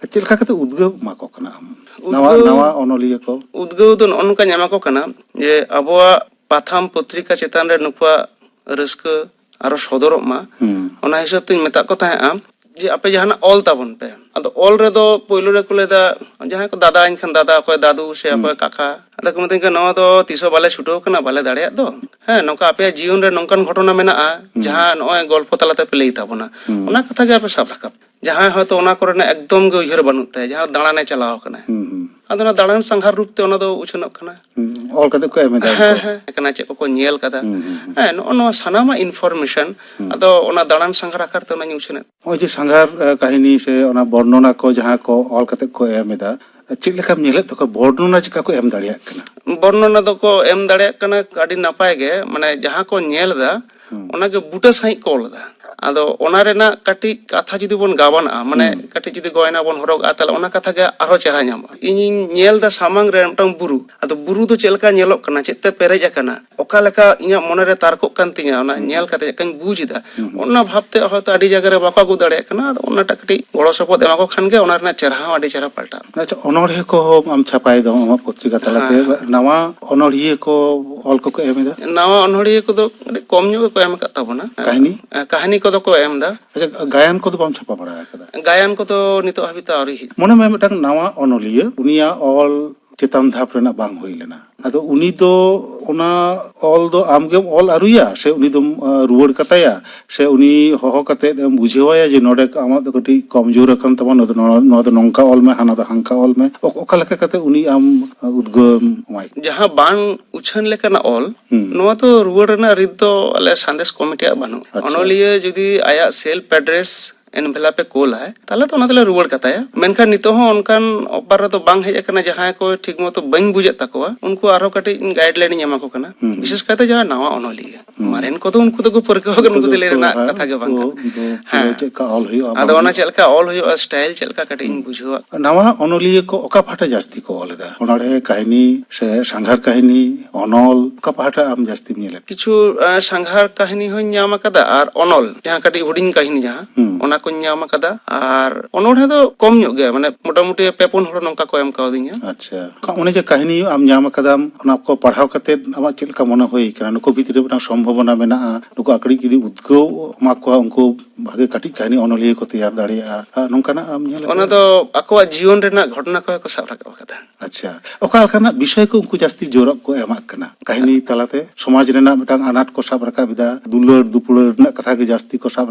ᱪᱮᱫ ᱞᱮᱠᱟ ᱠᱟᱛᱮ ᱩᱫᱽᱜᱟᱹᱣ ᱮᱢᱟ ᱠᱚ ᱠᱟᱱᱟ ᱟᱢ, ᱱᱟᱣᱟ, ᱩᱫᱽᱜᱟᱹᱣ, ᱱᱟᱣᱟ ᱚᱱᱚᱞᱤᱭᱟᱹ ᱠᱚ? ᱩᱫᱽᱜᱟᱹᱣ ᱫᱚ ᱱᱚᱜᱼᱚ ᱱᱚᱝᱠᱟᱧ ᱮᱢᱟ ᱠᱚ ᱠᱟᱱᱟ ᱡᱮ ᱟᱵᱚᱣᱟᱜ ᱯᱟᱛᱷᱟᱢ ᱯᱚᱛᱨᱤᱠᱟ ᱪᱮᱛᱟᱱ ᱨᱮ ᱱᱩᱠᱩᱣᱟᱜ ᱨᱟᱹᱥᱠᱟᱹ ᱟᱨᱚ ᱥᱚᱫᱚᱨᱚᱜ ᱢᱟ᱾ ᱦᱩᱸ᱾ ᱚᱱᱟ ᱦᱤᱥᱟᱹᱵ ᱛᱤᱧ ᱢᱮᱛᱟᱜ ᱠᱚ ᱛᱟᱦᱮᱸᱜᱼᱟ ᱡᱮ ᱟᱯᱮ ᱡᱟᱦᱟᱱᱟᱜ ᱚᱞ ᱛᱟᱵᱚᱱ ᱯᱮ᱾ ᱟᱫᱚ ᱚᱞ ᱨᱮᱫᱚ ᱯᱳᱭᱞᱳ ᱨᱮᱠᱚ ᱞᱟᱹᱭᱫᱟ, ᱡᱟᱦᱟᱸᱭ ᱠᱚ ᱫᱟᱫᱟ ᱤᱧ ᱠᱷᱟᱱ ᱫᱟᱫᱟ, ᱚᱠᱚᱭ ᱫᱟᱫᱩ ᱥᱮ ᱦᱩᱸ᱾ ᱚᱠᱚᱭ ᱠᱟᱠᱟ, ᱟᱫᱚ ᱠᱚ ᱢᱮᱛᱟᱹᱧ ᱠᱟᱱᱟ, "ᱱᱚᱣᱟ ᱫᱚ ᱛᱤᱥ ᱦᱚᱸ ᱵᱟᱞᱮ ᱪᱷᱩᱴᱟᱹᱣ ᱠᱟᱱᱟ, ᱵᱟᱞᱮ ᱫᱟᱲᱮᱭᱟᱜ ᱫᱚ᱾ ᱦᱮᱸ, ᱱᱚᱝᱠᱟ ᱟᱯᱮᱭᱟᱜ ᱡᱤᱭᱚᱱ ᱨᱮ ᱱᱚᱝᱠᱟᱱ ᱜᱷᱚᱴᱚᱱᱟ ᱢᱮᱱᱟᱜᱼᱟ, ᱦᱩᱸ᱾ ᱡᱟᱦᱟᱸ ᱱᱚᱜᱼᱚᱭ ᱜᱚᱞᱯᱚ ᱛᱟᱞᱟᱛᱮ ᱯᱮ ᱞᱟᱹᱭ ᱛᱟᱵᱚᱱᱟ, ᱦᱩᱸ᱾ ᱚᱱᱟ ᱠᱟᱛᱷᱟ ᱜᱮ ᱟᱯᱮ ᱥᱟᱵ ᱨᱟᱠᱟᱵ ᱯᱮ᱾" ᱡᱟᱦᱟᱸᱭ ᱦᱚᱭᱛᱳ ᱚᱱᱟ ᱠᱚᱨᱮᱱᱟᱜ ᱮᱠᱫᱚᱢ ᱜᱮ ᱩᱭᱦᱟᱹᱨ ᱵᱟᱹᱱᱩᱜ ᱛᱟᱭᱟ, ᱡᱟᱦᱟᱸ ᱫᱟᱬᱟᱱᱮ ᱪᱟᱞᱟᱣ ᱠᱟᱱᱟᱭ, ᱦᱩᱸ, ᱦᱩᱸ᱾ ᱟᱫᱚ ᱚᱱᱟ ᱫᱟᱬᱟᱱ ᱥᱟᱸᱜᱷᱟᱨ ᱨᱩᱯ ᱛᱮ ᱚᱱᱟ ᱫᱚ ᱩᱪᱷᱟᱹᱱᱚᱜ ᱠᱟᱱᱟ᱾ ᱦᱩᱸ, ᱚᱞ ᱠᱟᱛᱮ ᱠᱚ ᱮᱢ ᱮᱫᱟ ᱦᱮᱸ, ᱠᱚ᱾ ᱦᱮᱸ, ᱠᱟᱱᱟ, ᱪᱮᱫ ᱠᱚᱠᱚ ᱧᱮᱞ ᱠᱟᱫᱟ᱾ ᱦᱩᱸ, ᱦᱩᱸ, ᱦᱩᱸ᱾ ᱦᱮᱸ, ᱱᱚᱜᱼᱚ ᱱᱚᱣᱟ ᱥᱟᱱᱟᱢᱟᱜ information ᱦᱩᱸ᱾ ᱟᱫᱚ ᱚᱱᱟ ᱫᱟᱬᱟᱱ ᱥᱟᱸᱜᱷᱟᱨ ᱟᱠᱟᱨ ᱛᱮ ᱚᱱᱟᱧ ᱩᱪᱷᱟᱹᱱᱮᱫ᱾ ᱱᱚᱜᱼᱚᱭ ᱡᱮ ᱥᱟᱸᱜᱷᱟᱨ, ᱮ, ᱠᱟᱹᱦᱱᱤ ᱥᱮ ᱚᱱᱟ ᱵᱚᱨᱱᱚᱱᱟ ᱠᱚ ᱡᱟᱦᱟᱸ ᱠᱚ ᱚᱞ ᱠᱟᱛᱮ ᱠᱚ ᱮᱢ ᱮᱫᱟ, ᱪᱮᱫ ᱞᱮᱠᱟᱢ ᱧᱮᱞᱮᱫ ᱛᱟᱠᱚᱣᱟ, ᱵᱚᱨᱱᱚᱱᱟ ᱪᱮᱠᱟ ᱠᱚ ᱮᱢ ᱫᱟᱲᱮᱭᱟᱜ ᱠᱟᱱᱟ? ᱵᱚᱨᱱᱚᱱᱟ ᱫᱚᱠᱚ ᱮᱢ ᱫᱟᱲᱮᱭᱟᱜ ᱠᱟᱱᱟ ᱟᱹᱰᱤ ᱱᱟᱯᱟᱭ ᱜᱮ, ᱢᱟᱱᱮ ᱡᱟᱦᱟᱸ ᱠᱚ ᱧᱮᱞ ᱮᱫᱟ, ᱦᱩᱸ᱾ ᱚᱱᱟᱜᱮ ᱵᱩᱴᱟᱹ ᱥᱟᱺᱦᱤᱡ ᱠᱚ ᱚᱞ ᱮᱫᱟ᱾ ᱟᱫᱚ ᱚᱱᱟ ᱨᱮᱱᱟᱜ ᱠᱟᱹᱴᱤᱡ ᱠᱟᱛᱷᱟ ᱡᱩᱫᱤ ᱵᱚᱱ ᱜᱟᱵᱟᱱᱟᱜᱼᱟ, ᱢᱟᱱᱮ ᱦᱩᱸ᱾ ᱠᱟᱹᱴᱤᱡ ᱡᱩᱫᱤ ᱜᱚᱭᱱᱟ ᱵᱚᱱ ᱦᱚᱨᱚᱜᱟᱜᱼᱟ, ᱛᱟᱦᱞᱮ ᱚᱱᱟ ᱠᱟᱛᱷᱟ ᱜᱮ ᱟᱨᱦᱚᱸ ᱪᱮᱦᱨᱟ ᱧᱟᱢᱚᱜᱼᱟ᱾ ᱤᱧᱤᱧ ᱧᱮᱞ ᱮᱫᱟ ᱥᱟᱢᱟᱝ ᱨᱮ ᱢᱤᱫᱴᱟᱝ ᱵᱩᱨᱩ, ᱟᱫᱚ ᱵᱩᱨᱩ ᱫᱚ ᱪᱮᱫ ᱞᱮᱠᱟ ᱧᱮᱞᱚᱜ ᱠᱟᱱᱟ, ᱪᱮᱫ ᱛᱮ ᱯᱮᱨᱮᱡ ᱟᱠᱟᱱᱟ, ᱚᱠᱟ ᱞᱮᱠᱟ ᱤᱧᱟᱹᱜ ᱢᱚᱱᱮᱨᱮ ᱛᱟᱨᱠᱚᱜ ᱠᱟᱱ ᱛᱤᱧᱟ, ᱚᱱᱟ ᱦᱩᱸ᱾ ᱧᱮᱞ ᱠᱟᱛᱮ ᱪᱮᱫ ᱞᱮᱠᱟᱧ ᱵᱩᱡᱽ ᱮᱫᱟ, ᱦᱩᱸ, ᱦᱩᱸ᱾ ᱚᱱᱟ ᱵᱷᱟᱵᱽ ᱛᱮ ᱦᱚᱭᱛᱳ ᱟᱹᱰᱤ ᱡᱟᱭᱜᱟ ᱨᱮ ᱵᱟᱠᱚ ᱟᱹᱜᱩ ᱫᱟᱲᱮᱭᱟᱜ ᱠᱟᱱᱟ᱾ ᱟᱫᱚ ᱚᱱᱟᱴᱟᱜ ᱠᱟᱹᱴᱤᱡ ᱜᱚᱲᱚ ᱥᱚᱯᱚᱦᱚᱫ ᱮᱢᱟ ᱠᱚ ᱠᱷᱟᱱ ᱜᱮ ᱚᱱᱟ ᱨᱮᱱᱟᱜ ᱪᱮᱦᱨᱟ ᱦᱚᱸ ᱟᱹᱰᱤ ᱪᱮᱦᱨᱟ ᱯᱟᱞᱴᱟᱜᱼᱟ᱾ ᱟᱪᱪᱷᱟ, ᱚᱱᱚᱬᱦᱮ ᱠᱚᱦᱚᱸ ᱟᱢ ᱪᱷᱟᱯᱟᱭ ᱫᱟᱢ ᱟᱢᱟᱜ ᱯᱚᱛᱨᱤᱠᱟ ᱛᱟᱞᱟᱛᱮ, ᱦᱮᱸ, ᱦᱮᱸ᱾ ᱱᱟᱣᱟ ᱚᱱᱚᱬᱦᱤᱭᱟᱹ ᱠᱚ ᱚᱞ ᱠᱚᱠᱚ ᱮᱢ ᱮᱫᱟ? ᱱᱟᱣᱟ ᱚᱱᱚᱬᱦᱤᱭᱟᱹ ᱠᱚᱫᱚ ᱠᱟᱹᱴᱤᱡ ᱠᱚᱢ ᱧᱚᱜ ᱜᱮᱠᱚ ᱮᱢ ᱟᱠᱟᱫ ᱛᱟᱵᱚᱱᱟ᱾ ᱠᱟᱹᱦᱱᱤ? ᱮᱸ, ᱠᱟᱹᱦᱱᱤ ᱠᱚᱫᱚ ᱠᱚ ᱮᱢ ᱮᱫᱟ᱾ ᱟᱪᱪᱷᱟ, ᱜᱟᱭᱟᱱ ᱠᱚᱫᱚ ᱵᱟᱢ ᱪᱷᱟᱯᱟ ᱵᱟᱲᱟ ᱟᱠᱟᱫᱟ? ᱜᱟᱭᱟᱱ ᱠᱚᱫᱚ ᱱᱤᱛᱚᱜ ᱦᱟᱹᱵᱤᱡ ᱛᱮ ᱟᱹᱣᱨᱤ ᱦᱤᱡᱩᱜ᱾ ᱢᱚᱱᱮ ᱢᱮ ᱢᱤᱫᱴᱟᱝ ᱱᱟᱣᱟ ᱚᱱᱚᱞᱤᱭᱟᱹ, ᱩᱱᱤᱭᱟᱜ ᱚᱞ ᱪᱮᱛᱟᱱ ᱫᱷᱟᱯ ᱨᱮᱱᱟᱜ ᱵᱟᱝ ᱦᱩᱭ ᱞᱮᱱᱟ᱾ ᱟᱫᱚ ᱩᱱᱤ ᱫᱚ ᱚᱱᱟ ᱚᱞ ᱫᱚ ᱟᱢᱜᱮᱢ ᱚᱞ ᱟᱹᱨᱩᱭᱟ ᱥᱮ ᱩᱱᱤ ᱫᱚᱢ, ᱟ, ᱨᱩᱣᱟᱹᱲ ᱠᱟᱛᱟᱭᱟ? ᱥᱮ ᱩᱱᱤ ᱦᱚᱦᱚ ᱠᱟᱛᱮᱫ ᱮᱢ ᱵᱩᱡᱷᱟᱹᱣᱟᱭᱟ ᱡᱮ ᱱᱚᱰᱮ ᱟᱢᱟᱜ ᱫᱚ ᱠᱟᱹᱴᱤᱡ ᱠᱚᱢᱡᱳᱨ ᱟᱠᱟᱱ ᱛᱟᱢᱟ, ᱱᱚᱣᱟ ᱫᱚ, ᱱᱚᱣᱟ, ᱱᱚᱣᱟ ᱫᱚ ᱱᱚᱝᱠᱟ ᱚᱞ ᱢᱮ, ᱦᱟᱱᱟ ᱫᱚ ᱦᱟᱝᱠᱟ ᱚᱞ ᱢᱮ? ᱚ-, ᱚᱠᱟ ᱞᱮᱠᱟ ᱠᱟᱛᱮ ᱩᱱᱤ ᱟᱢ, ᱟ, ᱩᱫᱽᱜᱟᱹᱣ ᱮᱢ ᱮᱢᱟᱭ? ᱡᱟᱦᱟᱸ ᱵᱟᱝ ᱩᱪᱷᱟᱹᱱ ᱞᱮᱠᱟᱱᱟᱜ ᱚᱞ, ᱦᱩᱸ᱾ ᱱᱚᱣᱟ ᱫᱚ ᱨᱩᱣᱟᱹᱲ ᱨᱮᱱᱟᱜ ᱨᱤᱛ ᱫᱚ ᱟᱞᱮ ᱥᱟᱸᱫᱮᱥ ᱠᱚᱢᱤᱴᱤᱭᱟᱜ ᱵᱟᱹᱱᱩᱜᱼᱟ᱾ ᱟᱪᱪᱷᱟ᱾ ᱚᱱᱚᱞᱤᱭᱟᱹ ᱡᱩᱫᱤ ᱟᱭᱟᱜ self address ᱮᱱᱵᱷᱮᱞᱟᱯ ᱮ ᱠᱳᱞᱟᱭ, ᱛᱟᱦᱚᱞᱮ ᱛᱚ ᱚᱱᱟ ᱫᱚᱞᱮ ᱨᱩᱣᱟᱹᱲ ᱠᱟᱛᱟᱭᱟ᱾ ᱢᱮᱱᱠᱷᱟᱱ ᱱᱤᱛᱚᱜ ᱦᱚᱸ ᱚᱱᱠᱟᱱ ᱚᱯᱟᱨ ᱨᱮᱫᱚ ᱵᱟᱝ ᱦᱮᱡ ᱟᱠᱟᱱᱟ, ᱡᱟᱦᱟᱸᱭ ᱠᱚ ᱴᱷᱤᱠ ᱢᱚᱛᱚ ᱵᱟᱹᱧ ᱵᱩᱡᱮᱫ ᱛᱟᱠᱚᱣᱟ, ᱩᱱᱠᱩ ᱟᱨᱦᱚᱸ ᱠᱟᱹᱴᱤᱡ ᱜᱟᱭᱤᱰ ᱞᱟᱭᱤᱱ ᱤᱧ ᱮᱢᱟ ᱠᱚ ᱠᱟᱱᱟ᱾ ᱦᱩᱸ᱾ ᱵᱤᱥᱮᱥ ᱠᱟᱭᱛᱮ ᱡᱟᱦᱟᱸᱭ ᱱᱟᱣᱟ ᱚᱱᱚᱞᱤᱭᱟᱹ᱾ ᱦᱩᱸ᱾ ᱢᱟᱨᱮᱱ ᱠᱚᱫᱚ ᱩᱱᱠᱩ ᱫᱚᱠᱚ ᱯᱟᱹᱨᱠᱟᱹᱣ ᱟᱠᱟᱱ, ᱩᱱᱠᱩ ᱩᱱᱠᱩ ᱫᱚ ᱫᱚ ᱞᱟᱹᱭ ᱠᱚ, ᱨᱮᱱᱟᱜ ᱦᱮᱸ, ᱠᱟᱛᱷᱟ ᱜᱮ ᱵᱟᱝ ᱩᱱᱠᱩ ᱠᱟᱱᱟ᱾ ᱫᱚ ᱯᱩᱨᱟᱹ ᱦᱮᱸ᱾ ᱪᱮᱫ ᱞᱮᱠᱟ ᱚᱞ ᱦᱩᱭᱩᱜᱼᱟ, ᱟᱫᱚ ᱵᱟᱝ ᱚᱱᱟ ᱦᱩᱭᱩᱜᱼᱟ᱾ ᱪᱮᱫ ᱞᱮᱠᱟ ᱚᱞ ᱦᱩᱭᱩᱜᱼᱟ, ᱥᱴᱟᱭᱤᱞ ᱪᱮᱫ ᱞᱮᱠᱟ, ᱠᱟᱹᱴᱤᱡ ᱤᱧ ᱦᱩᱸ᱾ ᱵᱩᱡᱷᱟᱹᱣᱟ᱾ ᱱᱟᱣᱟ ᱚᱱᱚᱞᱤᱭᱟᱹ ᱠᱚ ᱚᱠᱟ ᱯᱟᱦᱴᱟ ᱡᱟᱹᱥᱛᱤ ᱠᱚ ᱚᱞ ᱮᱫᱟ? ᱚᱱᱚᱬᱦᱮ, ᱠᱟᱹᱦᱱᱤ ᱥᱮ ᱥᱟᱸᱜᱷᱟᱨ ᱠᱟᱹᱦᱱᱤ, ᱚᱱᱚᱞ, ᱚᱠᱟ ᱯᱟᱦᱴᱟ ᱟᱢ ᱡᱟᱹᱥᱛᱤᱢ ᱧᱮᱞᱮᱫ? ᱠᱤᱪᱷᱩ, ᱮ, ᱥᱟᱸᱜᱷᱟᱨ ᱠᱟᱹᱦᱱᱤ ᱦᱚᱸᱧ ᱧᱟᱢ ᱟᱠᱟᱫᱟ, ᱟᱨ ᱚᱱᱚᱞ, ᱡᱟᱦᱟᱸ ᱠᱟᱹᱴᱤᱡ ᱦᱩᱰᱤᱧ ᱠᱟᱹᱦᱱᱤ ᱡᱟᱦᱟᱸ, ᱦᱩᱸ᱾ ᱚᱱᱟ ᱠᱚᱧ ᱧᱟᱢ ᱟᱠᱟᱫᱟ᱾ ᱟᱨ ᱚᱱᱚᱬᱦᱮ ᱫᱚ ᱠᱚᱢ ᱧᱚᱜ ᱜᱮ, ᱢᱟᱱᱮ ᱢᱚᱴᱟᱢᱩᱴᱤ ᱯᱮ ᱯᱩᱱ ᱦᱚᱲ ᱱᱚᱝᱠᱟ ᱠᱚ ᱮᱢ ᱠᱟᱣᱫᱤᱧᱟ᱾ ᱟᱪᱪᱷᱟ, ᱚᱱᱮ ᱡᱮ ᱠᱟᱹᱦᱱᱤ ᱟᱢ ᱧᱟᱢ ᱟᱠᱟᱫᱟᱢ, ᱚᱱᱟ ᱠᱚ ᱯᱟᱲᱦᱟᱣ ᱠᱟᱛᱮ ᱟᱢᱟᱜ ᱪᱮᱫ ᱞᱮᱠᱟ ᱢᱚᱱᱮ ᱦᱩᱭ ᱠᱟᱱᱟ? ᱱᱩᱠᱩ ᱵᱷᱤᱛᱨᱤ ᱨᱮ ᱢᱤᱫᱴᱟᱝ ᱥᱚᱢᱵᱷᱚᱵᱚᱱᱟ ᱢᱮᱱᱟᱜᱼᱟ, ᱱᱩᱠᱩ ᱟᱠᱚ ᱡᱩᱫᱤ ᱩᱫᱽᱜᱟᱹᱣ ᱮᱢᱟ ᱠᱚᱣᱟ, ᱩᱱᱠᱩ ᱵᱷᱟᱜᱮ ᱠᱟᱹᱴᱤᱡ ᱠᱟᱹᱦᱱᱤ ᱚᱱᱚᱞᱤᱭᱟᱹ ᱠᱚ ᱛᱮᱭᱟᱨ ᱫᱟᱲᱮᱭᱟᱜᱼᱟ᱾ ᱟᱨ ᱱᱚᱝᱠᱟᱱᱟᱜ ᱟᱢ ᱧᱮᱞ ᱚᱱᱟ ᱟᱠᱟᱫᱟ? ᱫᱚ ᱟᱠᱚᱣᱟᱜ ᱡᱤᱭᱚᱱ ᱨᱮᱱᱟᱜ ᱜᱷᱚᱴᱚᱱᱟ ᱠᱚᱦᱚᱸ ᱠᱚ ᱥᱟᱵ ᱨᱟᱠᱟᱵ ᱟᱠᱟᱫᱟ᱾ ᱟᱪᱪᱷᱟ, ᱚᱠᱟ ᱞᱮᱠᱟᱱᱟᱜ ᱵᱤᱥᱚᱭ ᱠᱚ ᱩᱱᱠᱩ ᱡᱟᱹᱥᱛᱤ ᱡᱳᱨ ᱠᱚ ᱮᱢᱟᱜ ᱠᱟᱱᱟ ᱠᱟᱹᱦᱱᱤ ᱛᱟᱞᱟᱛᱮ? ᱥᱚᱢᱟᱡᱽ ᱨᱮᱱᱟᱜ ᱢᱤᱫᱴᱟᱝ ᱟᱱᱟᱴ ᱠᱚ ᱥᱟᱵ ᱨᱟᱠᱟᱵ ᱮᱫᱟ, ᱫᱩᱞᱟᱹᱲ ᱫᱩᱯᱩᱞᱟᱹᱲ ᱨᱮᱱᱟᱜ ᱠᱟᱛᱷᱟ ᱜᱮ ᱡᱟᱹᱥᱛᱤ ᱠᱚ ᱥᱟᱵ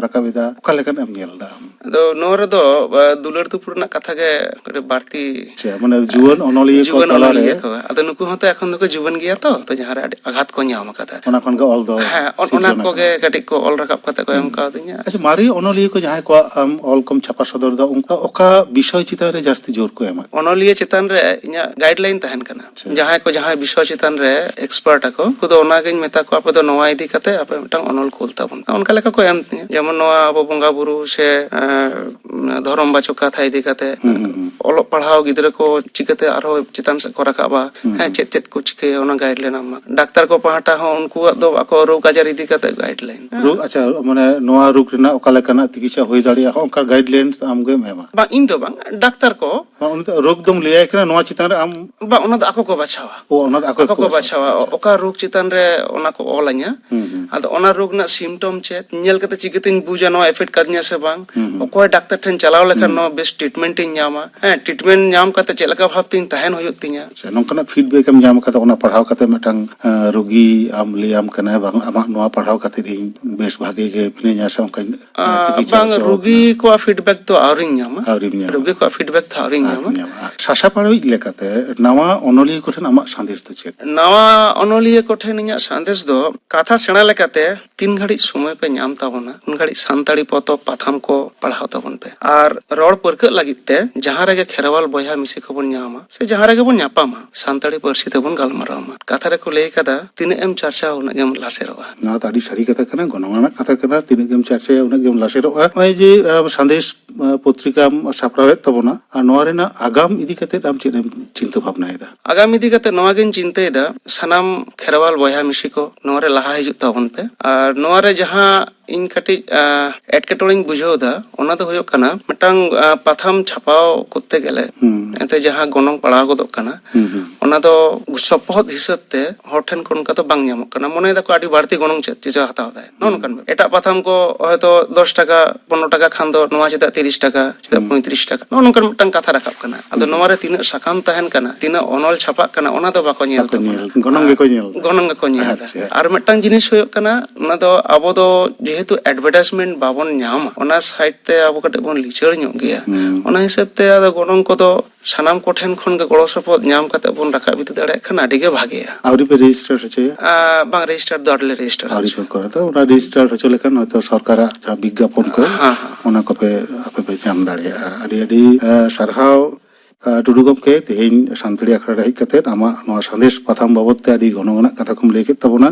ᱨᱟᱠᱟᱵ ᱮᱫᱟ, ᱚᱠᱟ ᱞᱮᱠᱟᱱᱟᱜ ᱮᱢ ᱧᱮᱞ ᱮᱫᱟ ᱟᱢ? ᱟᱫᱚ ᱱᱚᱣᱟ ᱨᱮᱫᱚ, ᱟ, ᱫᱩᱞᱟᱹᱲ ᱫᱩᱯᱩᱞᱟᱹᱲ ᱨᱮᱱᱟᱜ ᱠᱟᱛᱷᱟ ᱜᱮ ᱠᱟᱹᱴᱤᱡ ᱵᱟᱹᱲᱛᱤ᱾ ᱟᱪᱪᱷᱟ, ᱢᱟᱱᱮ ᱡᱩᱣᱟᱹᱱ ᱚᱱᱚᱞᱤᱭᱟᱹ ᱠᱚ ᱡᱩᱣᱟᱹᱱ ᱛᱟᱞᱟᱨᱮ᱾ ᱚᱱᱚᱞᱤᱭᱟᱹ ᱠᱚ᱾ ᱟᱫᱚ ᱱᱩᱠᱩ ᱦᱚᱸᱛᱚ ᱮᱠᱷᱚᱱ ᱫᱚᱠᱚ ᱡᱩᱣᱟᱹᱱ ᱜᱮᱭᱟ ᱛᱚ, ᱛᱚ ᱡᱟᱦᱟᱸ ᱨᱮ ᱟᱹᱰᱤ ᱟᱜᱷᱟᱛ ᱠᱚ ᱧᱟᱢ ᱟᱠᱟᱫᱟ᱾ ᱚᱱᱟ ᱠᱷᱚᱱ ᱜᱮ ᱚᱞ ᱫᱚ ᱦᱮᱸ, ᱚᱱ-, ᱚᱱᱟ ᱥᱤᱨᱡᱚᱱ ᱠᱚᱜᱮ ᱟᱠᱟᱱᱟ᱾ ᱠᱟᱹᱴᱤᱡ ᱠᱚ ᱚᱞ ᱨᱟᱠᱟᱵ ᱠᱟᱛᱮ ᱠᱚ ᱮᱢ ᱦᱩᱸ᱾ ᱠᱟᱣᱫᱤᱧᱟ᱾ ᱟᱪᱪᱷᱟ, ᱢᱟᱨᱮ ᱚᱱᱚᱞᱤᱭᱟᱹ ᱠᱚ ᱡᱟᱦᱟᱸᱭ ᱠᱚᱣᱟᱜ ᱟᱢ ᱚᱞ ᱠᱚᱢ ᱪᱷᱟᱯᱟ ᱥᱚᱫᱚᱨ ᱮᱫᱟ, ᱩᱱᱠᱩ ᱚᱠᱟ ᱵᱤᱥᱚᱭ ᱪᱮᱛᱟᱱ ᱨᱮ ᱡᱟᱹᱥᱛᱤ ᱡᱳᱨ ᱠᱚ ᱮᱢᱟ? ᱚᱱᱚᱞᱤᱭᱟᱹ ᱪᱮᱛᱟᱱ ᱨᱮ ᱤᱧᱟᱹᱜ ᱜᱟᱭᱤᱰ ᱞᱟᱭᱤᱱ ᱛᱟᱦᱮᱱ ᱠᱟᱱᱟ᱾ ᱟᱪᱪᱷᱟ᱾ ᱡᱟᱦᱟᱸᱭ ᱠᱚ, ᱡᱟᱦᱟᱸᱭ ᱵᱤᱥᱚᱭ ᱪᱮᱛᱟᱱ ᱨᱮ ᱮᱠᱥᱯᱟᱨᱴ ᱟᱠᱚ, ᱩᱱᱠᱩ ᱫᱚ ᱚᱱᱟᱜᱤᱧ ᱢᱮᱛᱟ ᱠᱚᱣᱟ, "ᱟᱯᱮ ᱫᱚ ᱱᱚᱣᱟ ᱤᱫᱤ ᱠᱟᱛᱮ ᱟᱯᱮ ᱢᱤᱫᱴᱟᱝ ᱚᱱᱚᱞ ᱠᱳᱞ ᱛᱟᱵᱚᱱ ᱯᱮ᱾" ᱚᱱᱠᱟ ᱞᱮᱠᱟ ᱠᱚ ᱮᱢ ᱛᱤᱧᱟᱹ᱾ ᱡᱮᱢᱚᱱ ᱱᱚᱣᱟ ᱟᱵᱚ ᱵᱚᱸᱜᱟ ᱵᱩᱨᱩ ᱥᱮ, ᱮᱸ, ᱫᱷᱚᱨᱚᱢ ᱵᱟᱪᱚᱠ ᱠᱟᱛᱷᱟ ᱤᱫᱤ ᱠᱟᱛᱮ, ᱦᱩᱸ, ᱦᱩᱸ, ᱦᱩᱸ᱾ ᱚᱞᱚᱜ ᱯᱟᱲᱦᱟᱣ ᱜᱤᱫᱽᱨᱟᱹ ᱠᱚ ᱪᱤᱠᱟᱹᱛᱮ ᱟᱨᱦᱚᱸ ᱪᱮᱛᱟᱱ ᱥᱮᱫ ᱠᱚ ᱨᱟᱠᱟᱵᱼᱟ, ᱦᱩᱸ, ᱦᱮᱸ, ᱦᱩᱸ᱾ ᱪᱮᱫ ᱪᱮᱫ ᱠᱚ ᱪᱤᱠᱟᱹᱭᱟ, ᱚᱱᱟ ᱜᱟᱭᱤᱰ ᱞᱟᱭᱤᱱ ᱮᱢᱟ᱾ ᱰᱟᱠᱛᱟᱨ ᱠᱚ ᱯᱟᱦᱴᱟ ᱦᱚᱸ ᱩᱱᱠᱩᱣᱟᱜ ᱫᱚ ᱟᱠᱚ ᱨᱳᱜᱽ ᱟᱡᱟᱨ ᱤᱫᱤ ᱠᱟᱛᱮ ᱜᱟᱭᱤᱰ ᱞᱟᱭᱤᱱ᱾ ᱨᱳᱜᱽ, ᱟᱪᱪᱷᱟ, ᱢᱟᱱᱮ ᱱᱚᱣᱟ ᱨᱳᱜᱽ ᱨᱮᱱᱟᱜ ᱚᱠᱟ ᱞᱮᱠᱟᱱᱟᱜ ᱛᱤᱠᱤᱪᱷᱟ ᱦᱩᱭ ᱫᱟᱲᱮᱭᱟᱜᱼᱟ, ᱦᱚᱸ, ᱚᱱᱠᱟ ᱜᱟᱭᱤᱰ ᱞᱟᱭᱤᱱ ᱟᱢ ᱜᱮᱢ ᱮᱢᱟ? ᱵᱟᱝ, ᱤᱧ ᱫᱚ ᱵᱟᱝ, ᱰᱟᱠᱛᱟᱨ ᱠᱚ᱾ ᱦᱚᱸ, ᱩᱱᱤ ᱫᱚ ᱨᱳᱜᱽ ᱫᱚᱢ ᱞᱟᱹᱭᱟᱭ ᱠᱟᱱᱟ, ᱱᱚᱣᱟ ᱪᱮᱛᱟᱱ ᱨᱮ ᱟᱢ ᱵᱟᱝ, ᱚᱱᱟ ᱫᱚ ᱟᱠᱚ ᱠᱚ ᱵᱟᱪᱷᱟᱣᱟ᱾ ᱚ, ᱚᱱᱟ ᱫᱚ ᱟᱠᱚ ᱟᱠᱚ ᱠᱚ ᱠᱚ ᱵᱟᱪᱷᱟᱣᱟ᱾ ᱵᱟᱪᱷᱟᱣᱟ᱾ ᱟᱪᱪᱷᱟ᱾ ᱚᱠᱟ ᱨᱳᱜᱽ ᱪᱮᱛᱟᱱ ᱨᱮ ᱚᱱᱟ ᱠᱚ ᱚᱞ ᱟᱹᱧᱟ᱾ ᱦᱩᱸ, ᱦᱩᱸ᱾ ᱟᱫᱚ ᱚᱱᱟ ᱨᱳᱜᱽ ᱨᱮᱱᱟᱜ ᱥᱤᱢᱴᱚᱢ ᱪᱮᱫ ᱧᱮᱞ ᱠᱟᱛᱮ ᱪᱤᱠᱟᱹᱛᱤᱧ ᱵᱩᱡᱟ ᱱᱚᱣᱟ ᱮᱯᱷᱮᱠᱴ ᱠᱟᱫᱤᱧᱟ ᱥᱮ ᱵᱟᱝ? ᱦᱩᱸ, ᱦᱩᱸ᱾ ᱚᱠᱚᱭ ᱰᱟᱠᱛᱟᱨ ᱴᱷᱮᱱ ᱪᱟᱞᱟᱣ ᱞᱮᱠᱷᱟᱱ ᱦᱩᱸ᱾ ᱱᱚᱣᱟ ᱵᱮᱥ ᱴᱨᱤᱴᱢᱮᱱᱴ ᱤᱧ ᱧᱟᱢᱟ, ᱦᱮᱸ, ᱴᱨᱤᱴᱢᱮᱱᱴ ᱧᱟᱢ ᱠᱟᱛᱮ ᱪᱮᱫ ᱞᱮᱠᱟ ᱵᱷᱟᱵᱽ ᱛᱤᱧ ᱛᱟᱦᱮᱱ ᱦᱩᱭᱩᱜ ᱛᱤᱧᱟ᱾ ᱥᱮ ᱱᱚᱝᱠᱟᱱᱟᱜ ᱯᱷᱤᱰᱵᱮᱠ ᱮᱢ ᱧᱟᱢ ᱠᱟᱫᱟ, ᱚᱱᱟ ᱯᱟᱲᱦᱟᱣ ᱠᱟᱛᱮ ᱢᱤᱫᱴᱟᱝ, ᱮᱸ, ᱨᱩᱜᱤ ᱟᱢ ᱞᱟᱹᱭᱟᱢ ᱠᱟᱱᱟᱭ, "ᱵᱟᱝ, ᱟᱢᱟᱜ ᱱᱚᱣᱟ ᱯᱟᱲᱦᱟᱣ ᱠᱟᱛᱮ ᱤᱧ ᱵᱮᱥ ᱵᱷᱟᱜᱮ ᱜᱮ ᱢᱤᱱᱟᱹᱧᱟ", ᱥᱮ ᱚᱱᱠᱟᱧ, ᱮᱸ, ᱟᱸ, ᱛᱤᱠᱤᱪᱷᱟ ᱵᱟᱝ, ᱦᱚᱪᱚ ᱨᱩᱜᱤ ᱟᱠᱟᱱᱟ? ᱠᱚᱣᱟᱜ ᱯᱷᱤᱰᱵᱮᱠ ᱫᱚ ᱟᱹᱣᱨᱤᱧ ᱧᱟᱢᱟ᱾ ᱟᱹᱣᱨᱤᱢ ᱧᱟᱢᱟ᱾ ᱨᱩᱜᱤ ᱠᱚᱣᱟᱜ ᱯᱷᱤᱰᱵᱮᱠ ᱫᱚ ᱟᱹᱣᱨᱤᱧ ᱟᱹᱣᱨᱤᱢ ᱧᱟᱢᱟ᱾ ᱧᱟᱢᱟ᱾ ᱥᱟᱥᱟᱯᱲᱟᱣᱤᱡ ᱞᱮᱠᱟᱛᱮ ᱱᱟᱣᱟ ᱚᱱᱚᱞᱤᱭᱟᱹ ᱠᱚᱴᱷᱮᱱ ᱟᱢᱟᱜ ᱥᱟᱸᱫᱮᱥ ᱫᱚ ᱪᱮᱫ? ᱱᱟᱣᱟ ᱚᱱᱚᱞᱤᱭᱟᱹ ᱠᱚᱴᱷᱮᱱ ᱤᱧᱟᱹᱜ ᱥᱟᱸᱫᱮᱥ ᱫᱚ, ᱠᱟᱛᱷᱟ ᱥᱮᱬᱟ ᱞᱮᱠᱟᱛᱮ ᱛᱤᱱ ᱜᱷᱟᱹᱲᱤᱡ ᱥᱚᱢᱚᱭ ᱯᱮ ᱧᱟᱢ ᱛᱟᱵᱚᱱᱟ, ᱩᱱ ᱜᱷᱟᱹᱲᱤᱡ ᱥᱟᱱᱛᱟᱲᱤ ᱯᱚᱛᱚᱵ ᱯᱟᱛᱷᱟᱢ ᱠᱚ ᱯᱟᱲᱦᱟᱣ ᱛᱟᱵᱚᱱ ᱯᱮ᱾ ᱟᱨ ᱨᱚᱲ ᱯᱟᱹᱨᱠᱟᱹᱜ ᱞᱟᱹᱜᱤᱫ ᱛᱮ ᱡᱟᱦᱟᱸ ᱨᱮᱜᱮ ᱠᱷᱮᱨᱣᱟᱞ ᱵᱚᱭᱦᱟ ᱢᱤᱥᱤ ᱠᱚᱵᱚᱱ ᱧᱟᱢᱟ, ᱥᱮ ᱡᱟᱦᱟᱸ ᱨᱮᱜᱮ ᱵᱚᱱ ᱧᱟᱯᱟᱢᱟ, ᱥᱟᱱᱛᱟᱲᱤ ᱯᱟᱹᱨᱥᱤ ᱛᱮᱵᱚᱱ ᱜᱟᱞᱢᱟᱨᱟᱣ ᱢᱟ᱾ ᱠᱟᱛᱷᱟ ᱨᱮᱠᱚ ᱞᱟᱹᱭ ᱠᱟᱫᱟ, "ᱛᱤᱱᱟᱹᱜ ᱮᱢ ᱪᱟᱨᱪᱟᱣᱟ, ᱩᱱᱟᱹᱜ ᱜᱮᱢ ᱞᱟᱥᱮᱨᱚᱜᱼᱟ᱾" ᱱᱚᱣᱟ ᱫᱚ ᱟᱹᱰᱤ ᱥᱟᱹᱨᱤ ᱠᱟᱛᱷᱟ ᱠᱟᱱᱟ, ᱜᱚᱱᱚᱝ ᱟᱱᱟᱜ ᱠᱟᱛᱷᱟ ᱠᱟᱱᱟ, "ᱛᱤᱱᱟᱹᱜ ᱜᱮᱢ ᱪᱟᱨᱪᱟᱭᱟ, ᱩᱱᱟᱹᱜ ᱜᱮᱢ ᱞᱟᱥᱮᱨᱚᱜᱼᱟ᱾" ᱱᱚᱜᱼᱚᱭ ᱡᱮ, ᱟᱸ, ᱥᱟᱸᱫᱮᱥ, ᱟᱸ, ᱯᱚᱛᱨᱤᱠᱟᱢ ᱥᱟᱯᱲᱟᱣᱮᱫ ᱛᱟᱵᱚᱱᱟ, ᱟᱨ ᱱᱚᱣᱟ ᱨᱮᱱᱟᱜ ᱟᱜᱟᱢ ᱤᱫᱤ ᱠᱟᱛᱮ ᱟᱢ ᱪᱮᱫ ᱮᱢ ᱪᱤᱱᱛᱟᱹ ᱵᱷᱟᱵᱽᱱᱟᱭᱮᱫᱟ? ᱟᱜᱟᱢ ᱤᱫᱤ ᱠᱟᱛᱮ ᱱᱚᱣᱟ ᱜᱤᱧ ᱪᱤᱱᱛᱟᱹᱭᱮᱫᱟ, ᱥᱟᱱᱟᱢ ᱠᱷᱮᱨᱣᱟᱞ ᱵᱚᱭᱦᱟ ᱢᱤᱥᱤ ᱠᱚ ᱱᱚᱣᱟ ᱨᱮ ᱞᱟᱦᱟ ᱦᱤᱡᱩᱜ ᱛᱟᱵᱚᱱ ᱯᱮ᱾ ᱟᱨ ᱱᱚᱣᱟ ᱨᱮ ᱡᱟᱦᱟᱸ ᱤᱧ ᱠᱟᱹᱴᱤᱡ, ᱟᱸ, ᱮᱴᱠᱮᱴᱚᱬᱮᱧ ᱵᱩᱡᱷᱟᱹᱣ ᱮᱫᱟ, ᱚᱱᱟ ᱫᱚ ᱦᱩᱭᱩᱜ ᱠᱟᱱᱟ, ᱢᱤᱫᱴᱟᱝ, ᱟᱸ, ᱯᱟᱛᱷᱟᱢ ᱪᱷᱟᱯᱟᱣ ᱠᱚᱨᱛᱮ ᱜᱮᱞᱮ, ᱦᱩᱸ᱾ ᱮᱱᱛᱮ ᱡᱟᱦᱟᱸ ᱜᱚᱱᱚᱝ ᱯᱟᱲᱟᱣ ᱜᱚᱫᱚᱜ ᱠᱟᱱᱟ, ᱦᱩᱸ, ᱦᱩᱸ᱾ ᱚᱱᱟ ᱫᱚ ᱥᱚᱯᱚᱦᱚᱫ ᱦᱤᱥᱟᱹᱵ ᱛᱮ ᱦᱚᱲ ᱴᱷᱮᱱ ᱠᱷᱚᱱ ᱚᱱᱠᱟ ᱫᱚ ᱵᱟᱝ ᱧᱟᱢᱚᱜ ᱠᱟᱱᱟ᱾ ᱢᱚᱱᱮᱭ ᱫᱟᱠᱚ ᱟᱹᱰᱤ ᱵᱟᱹᱲᱛᱤ ᱜᱚᱱᱚᱝ ᱪᱮᱫ ᱪᱮᱫ ᱦᱟᱛᱟᱣ ᱫᱟᱭ, ᱱᱚᱜᱼᱚ ᱱᱚᱝᱠᱟᱱ ᱵᱮᱯᱟᱨ᱾ ᱮᱴᱟᱜ ᱯᱟᱛᱷᱟᱢ ᱠᱚ ᱦᱚᱭᱛᱳ ᱫᱚᱥ ᱴᱟᱠᱟ, ᱯᱚᱱᱨᱚ ᱴᱟᱠᱟ ᱠᱷᱟᱱ ᱫᱚ ᱱᱚᱣᱟ ᱪᱮᱫᱟᱜ ᱛᱤᱨᱤᱥ ᱴᱟᱠᱟ, ᱪᱮᱫᱟᱜ ᱦᱩᱸ᱾ ᱯᱚᱸᱭᱛᱨᱤᱥ ᱴᱟᱠᱟ, ᱱᱚᱜᱼᱚ ᱱᱚᱝᱠᱟᱱ ᱢᱤᱫᱴᱟᱝ ᱠᱟᱛᱷᱟ ᱨᱟᱠᱟᱵ ᱠᱟᱱᱟ᱾ ᱟᱫᱚ ᱦᱩᱸ᱾ ᱱᱚᱣᱟ ᱨᱮ ᱛᱤᱱᱟᱹᱜ ᱥᱟᱠᱟᱢ ᱛᱟᱦᱮᱱ ᱠᱟᱱᱟ, ᱛᱤᱱᱟᱹᱜ ᱚᱱᱚᱞ ᱪᱷᱟᱯᱟᱜ ᱠᱟᱱᱟ, ᱚᱱᱟ ᱫᱚ ᱵᱟᱠᱚ ᱧᱮᱞ ᱵᱟᱠᱚ ᱛᱟᱵᱚᱱᱟ᱾ ᱧᱮᱞ, ᱜᱚᱱᱚᱝ ᱜᱮᱠᱚ ᱧᱮᱞ ᱮᱫᱟ᱾ ᱜᱚᱱᱚᱝ ᱜᱮᱠᱚ ᱧᱮᱞ ᱮᱫᱟ᱾ ᱟᱪᱪᱷᱟ᱾ ᱟᱨ ᱢᱤᱫᱴᱟᱝ ᱡᱤᱱᱤᱥ ᱦᱩᱭᱩᱜ ᱠᱟᱱᱟ, ᱚᱱᱟ ᱫᱚ ᱟᱵᱚ ᱫᱚ ᱡᱮᱦᱮᱛᱩ ᱮᱰᱵᱷᱟᱨᱴᱟᱭᱤᱡᱽᱢᱮᱱᱴ ᱵᱟᱵᱚᱱ ᱧᱟᱢᱟ, ᱚᱱᱟ ᱥᱟᱭᱤᱰ ᱛᱮ ᱟᱵᱚ ᱠᱟᱹᱴᱤᱡ ᱵᱚᱱ ᱞᱤᱪᱟᱹᱲ ᱧᱚᱜ ᱜᱮᱭᱟ᱾ ᱦᱩᱸ᱾ ᱚᱱᱟ ᱦᱤᱥᱟᱹᱵ ᱛᱮ ᱟᱫᱚ ᱜᱚᱱᱚᱝ ᱠᱚᱫᱚ ᱥᱟᱱᱟᱢ ᱠᱚᱴᱷᱮᱱ ᱠᱷᱚᱱ ᱜᱮ ᱜᱚᱲᱚ ᱥᱚᱯᱚᱦᱚᱫ ᱧᱟᱢ ᱠᱟᱛᱮ ᱵᱚᱱ ᱨᱟᱠᱟᱵ ᱤᱫᱤ ᱫᱟᱲᱮᱭᱟᱜ ᱠᱷᱟᱱ ᱟᱹᱰᱤ ᱜᱮ ᱵᱷᱟᱜᱮᱜᱼᱟ᱾ ᱟᱹᱣᱨᱤ ᱯᱮ ᱨᱮᱡᱤᱥᱴᱟᱨ ᱦᱚᱪᱚᱭᱟ? ᱟ, ᱵᱟᱝ, ᱨᱮᱡᱤᱥᱴᱟᱨ ᱫᱚ ᱟᱹᱣᱨᱤ ᱞᱮ ᱨᱮᱡᱤᱥᱴᱟᱨ ᱟᱹᱣᱨᱤ ᱦᱚᱪᱚᱭᱟ᱾ ᱯᱮ ᱠᱚᱨᱟᱣ᱾ ᱛᱚ ᱚᱱᱟ ᱨᱮᱡᱤᱥᱴᱟᱨ ᱦᱚᱪᱚ ᱞᱮᱠᱷᱟᱱ ᱦᱚᱭᱛᱚ ᱥᱚᱨᱠᱟᱨᱟᱜ ᱡᱟᱦᱟᱸ ᱵᱤᱜᱽᱜᱟᱯᱚᱱ ᱠᱚ, ᱦᱮᱸ, ᱦᱮᱸ᱾ ᱚᱱᱟ ᱠᱚᱯᱮ, ᱟᱯᱮ ᱯᱮ ᱧᱟᱢ ᱫᱟᱲᱮᱭᱟᱜᱼᱟ᱾ ᱟᱹᱰᱤ, ᱟᱹᱰᱤ, ᱮ, ᱥᱟᱨᱦᱟᱣ, ᱮ, ᱴᱩᱰᱩ ᱜᱚᱢᱠᱮ, ᱛᱮᱦᱮᱧ ᱥᱟᱱᱛᱟᱲᱤ ᱟᱠᱷᱲᱟ ᱨᱮ ᱦᱮᱡ ᱠᱟᱛᱮ ᱟᱢᱟᱜ ᱱᱚᱣᱟ ᱥᱟᱸᱫᱮᱥ ᱯᱟᱛᱷᱟᱢ ᱵᱟᱵᱚᱫ ᱛᱮ ᱟᱹᱰᱤ ᱜᱚᱱᱚᱝ ᱟᱱᱟᱜ ᱠᱟᱛᱷᱟ ᱠᱚᱢ ᱞᱟᱹᱭ ᱠᱮᱫ ᱛᱟᱵᱚᱱᱟ᱾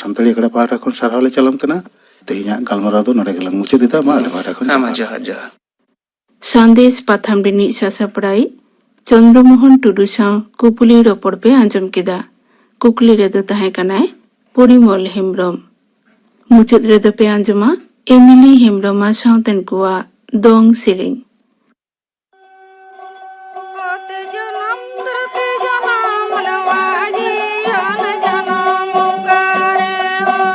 ᱥᱟᱱᱛᱟᱲᱤ ᱟᱠᱷᱲᱟ ᱯᱟᱦᱴᱟ ᱠᱷᱚᱱ ᱥᱟᱨᱦᱟᱣ ᱞᱮ ᱪᱟᱞᱟᱢ ᱠᱟᱱᱟ᱾ ᱛᱮᱦᱮᱧᱟᱜ ᱜᱟᱞᱢᱟᱨᱟᱣ ᱫᱚ ᱱᱚᱰᱮ ᱜᱮᱞᱟᱝ ᱢᱩᱪᱟᱹᱫ ᱮᱫᱟ᱾ ᱢᱟ ᱟᱞᱮ ᱯᱟᱦᱴᱟ ᱠᱷᱚᱱ ᱦᱮᱸ, ᱢᱟ ᱡᱚᱦᱟᱨ᱾ ᱡᱚᱦᱟᱨ, ᱡᱚᱦᱟᱨ᱾ ᱥᱟᱸᱫᱮᱥ ᱯᱟᱛᱷᱟᱢ ᱨᱤᱱᱤᱡ ᱥᱟᱥᱟᱯᱲᱟᱣᱤᱡ ᱪᱚᱱᱫᱨᱚᱢᱳᱦᱚᱱ ᱴᱩᱰᱩ ᱥᱟᱶ ᱠᱩᱯᱞᱤ ᱨᱚᱯᱚᱲ ᱯᱮ ᱟᱸᱡᱚᱢ ᱠᱮᱫᱟ᱾ ᱠᱩᱠᱞᱤ ᱨᱮᱫᱚ ᱛᱟᱦᱮᱸ ᱠᱟᱱᱟᱭ ᱯᱚᱨᱤᱢᱚᱞ ᱦᱮᱢᱵᱽᱨᱚᱢ᱾ ᱢᱩᱪᱟᱹᱫ ᱨᱮᱫᱚ ᱯᱮ ᱟᱸᱡᱚᱢᱟ ᱮᱢᱤᱞᱤ ᱦᱮᱢᱵᱽᱨᱚᱢ ᱟᱨ ᱥᱟᱶᱛᱮᱱ ᱠᱚᱣᱟᱜ ᱫᱚᱝ ᱥᱮᱨᱮᱧ᱾ ᱯᱨᱚᱛᱤ ᱡᱚᱱᱚᱢ, ᱯᱨᱚᱛᱤ ᱡᱚᱱᱚᱢ ᱱᱚᱣᱟ ᱡᱤᱭᱚᱱ ᱡᱚᱱᱚᱢ ᱚᱠᱟᱨᱮ ᱦᱚᱸ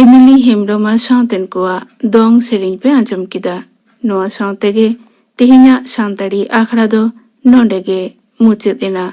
ᱮᱢᱤᱞᱤ ᱦᱮᱢᱵᱽᱨᱚᱢ ᱟᱨ ᱥᱟᱶᱛᱮᱱ ᱠᱚᱣᱟᱜ ᱫᱚᱝ ᱥᱮᱨᱮᱧ ᱯᱮ ᱟᱸᱡᱚᱢ ᱠᱮᱫᱟ᱾ ᱱᱚᱣᱟ ᱥᱟᱶ ᱛᱮᱜᱮ ᱛᱮᱦᱮᱧᱟᱜ ᱥᱟᱱᱛᱟᱲᱤ ᱟᱠᱷᱲᱟ ᱫᱚ ᱱᱚᱰᱮ ᱜᱮ ᱢᱩᱪᱟᱹᱫ ᱮᱱᱟ᱾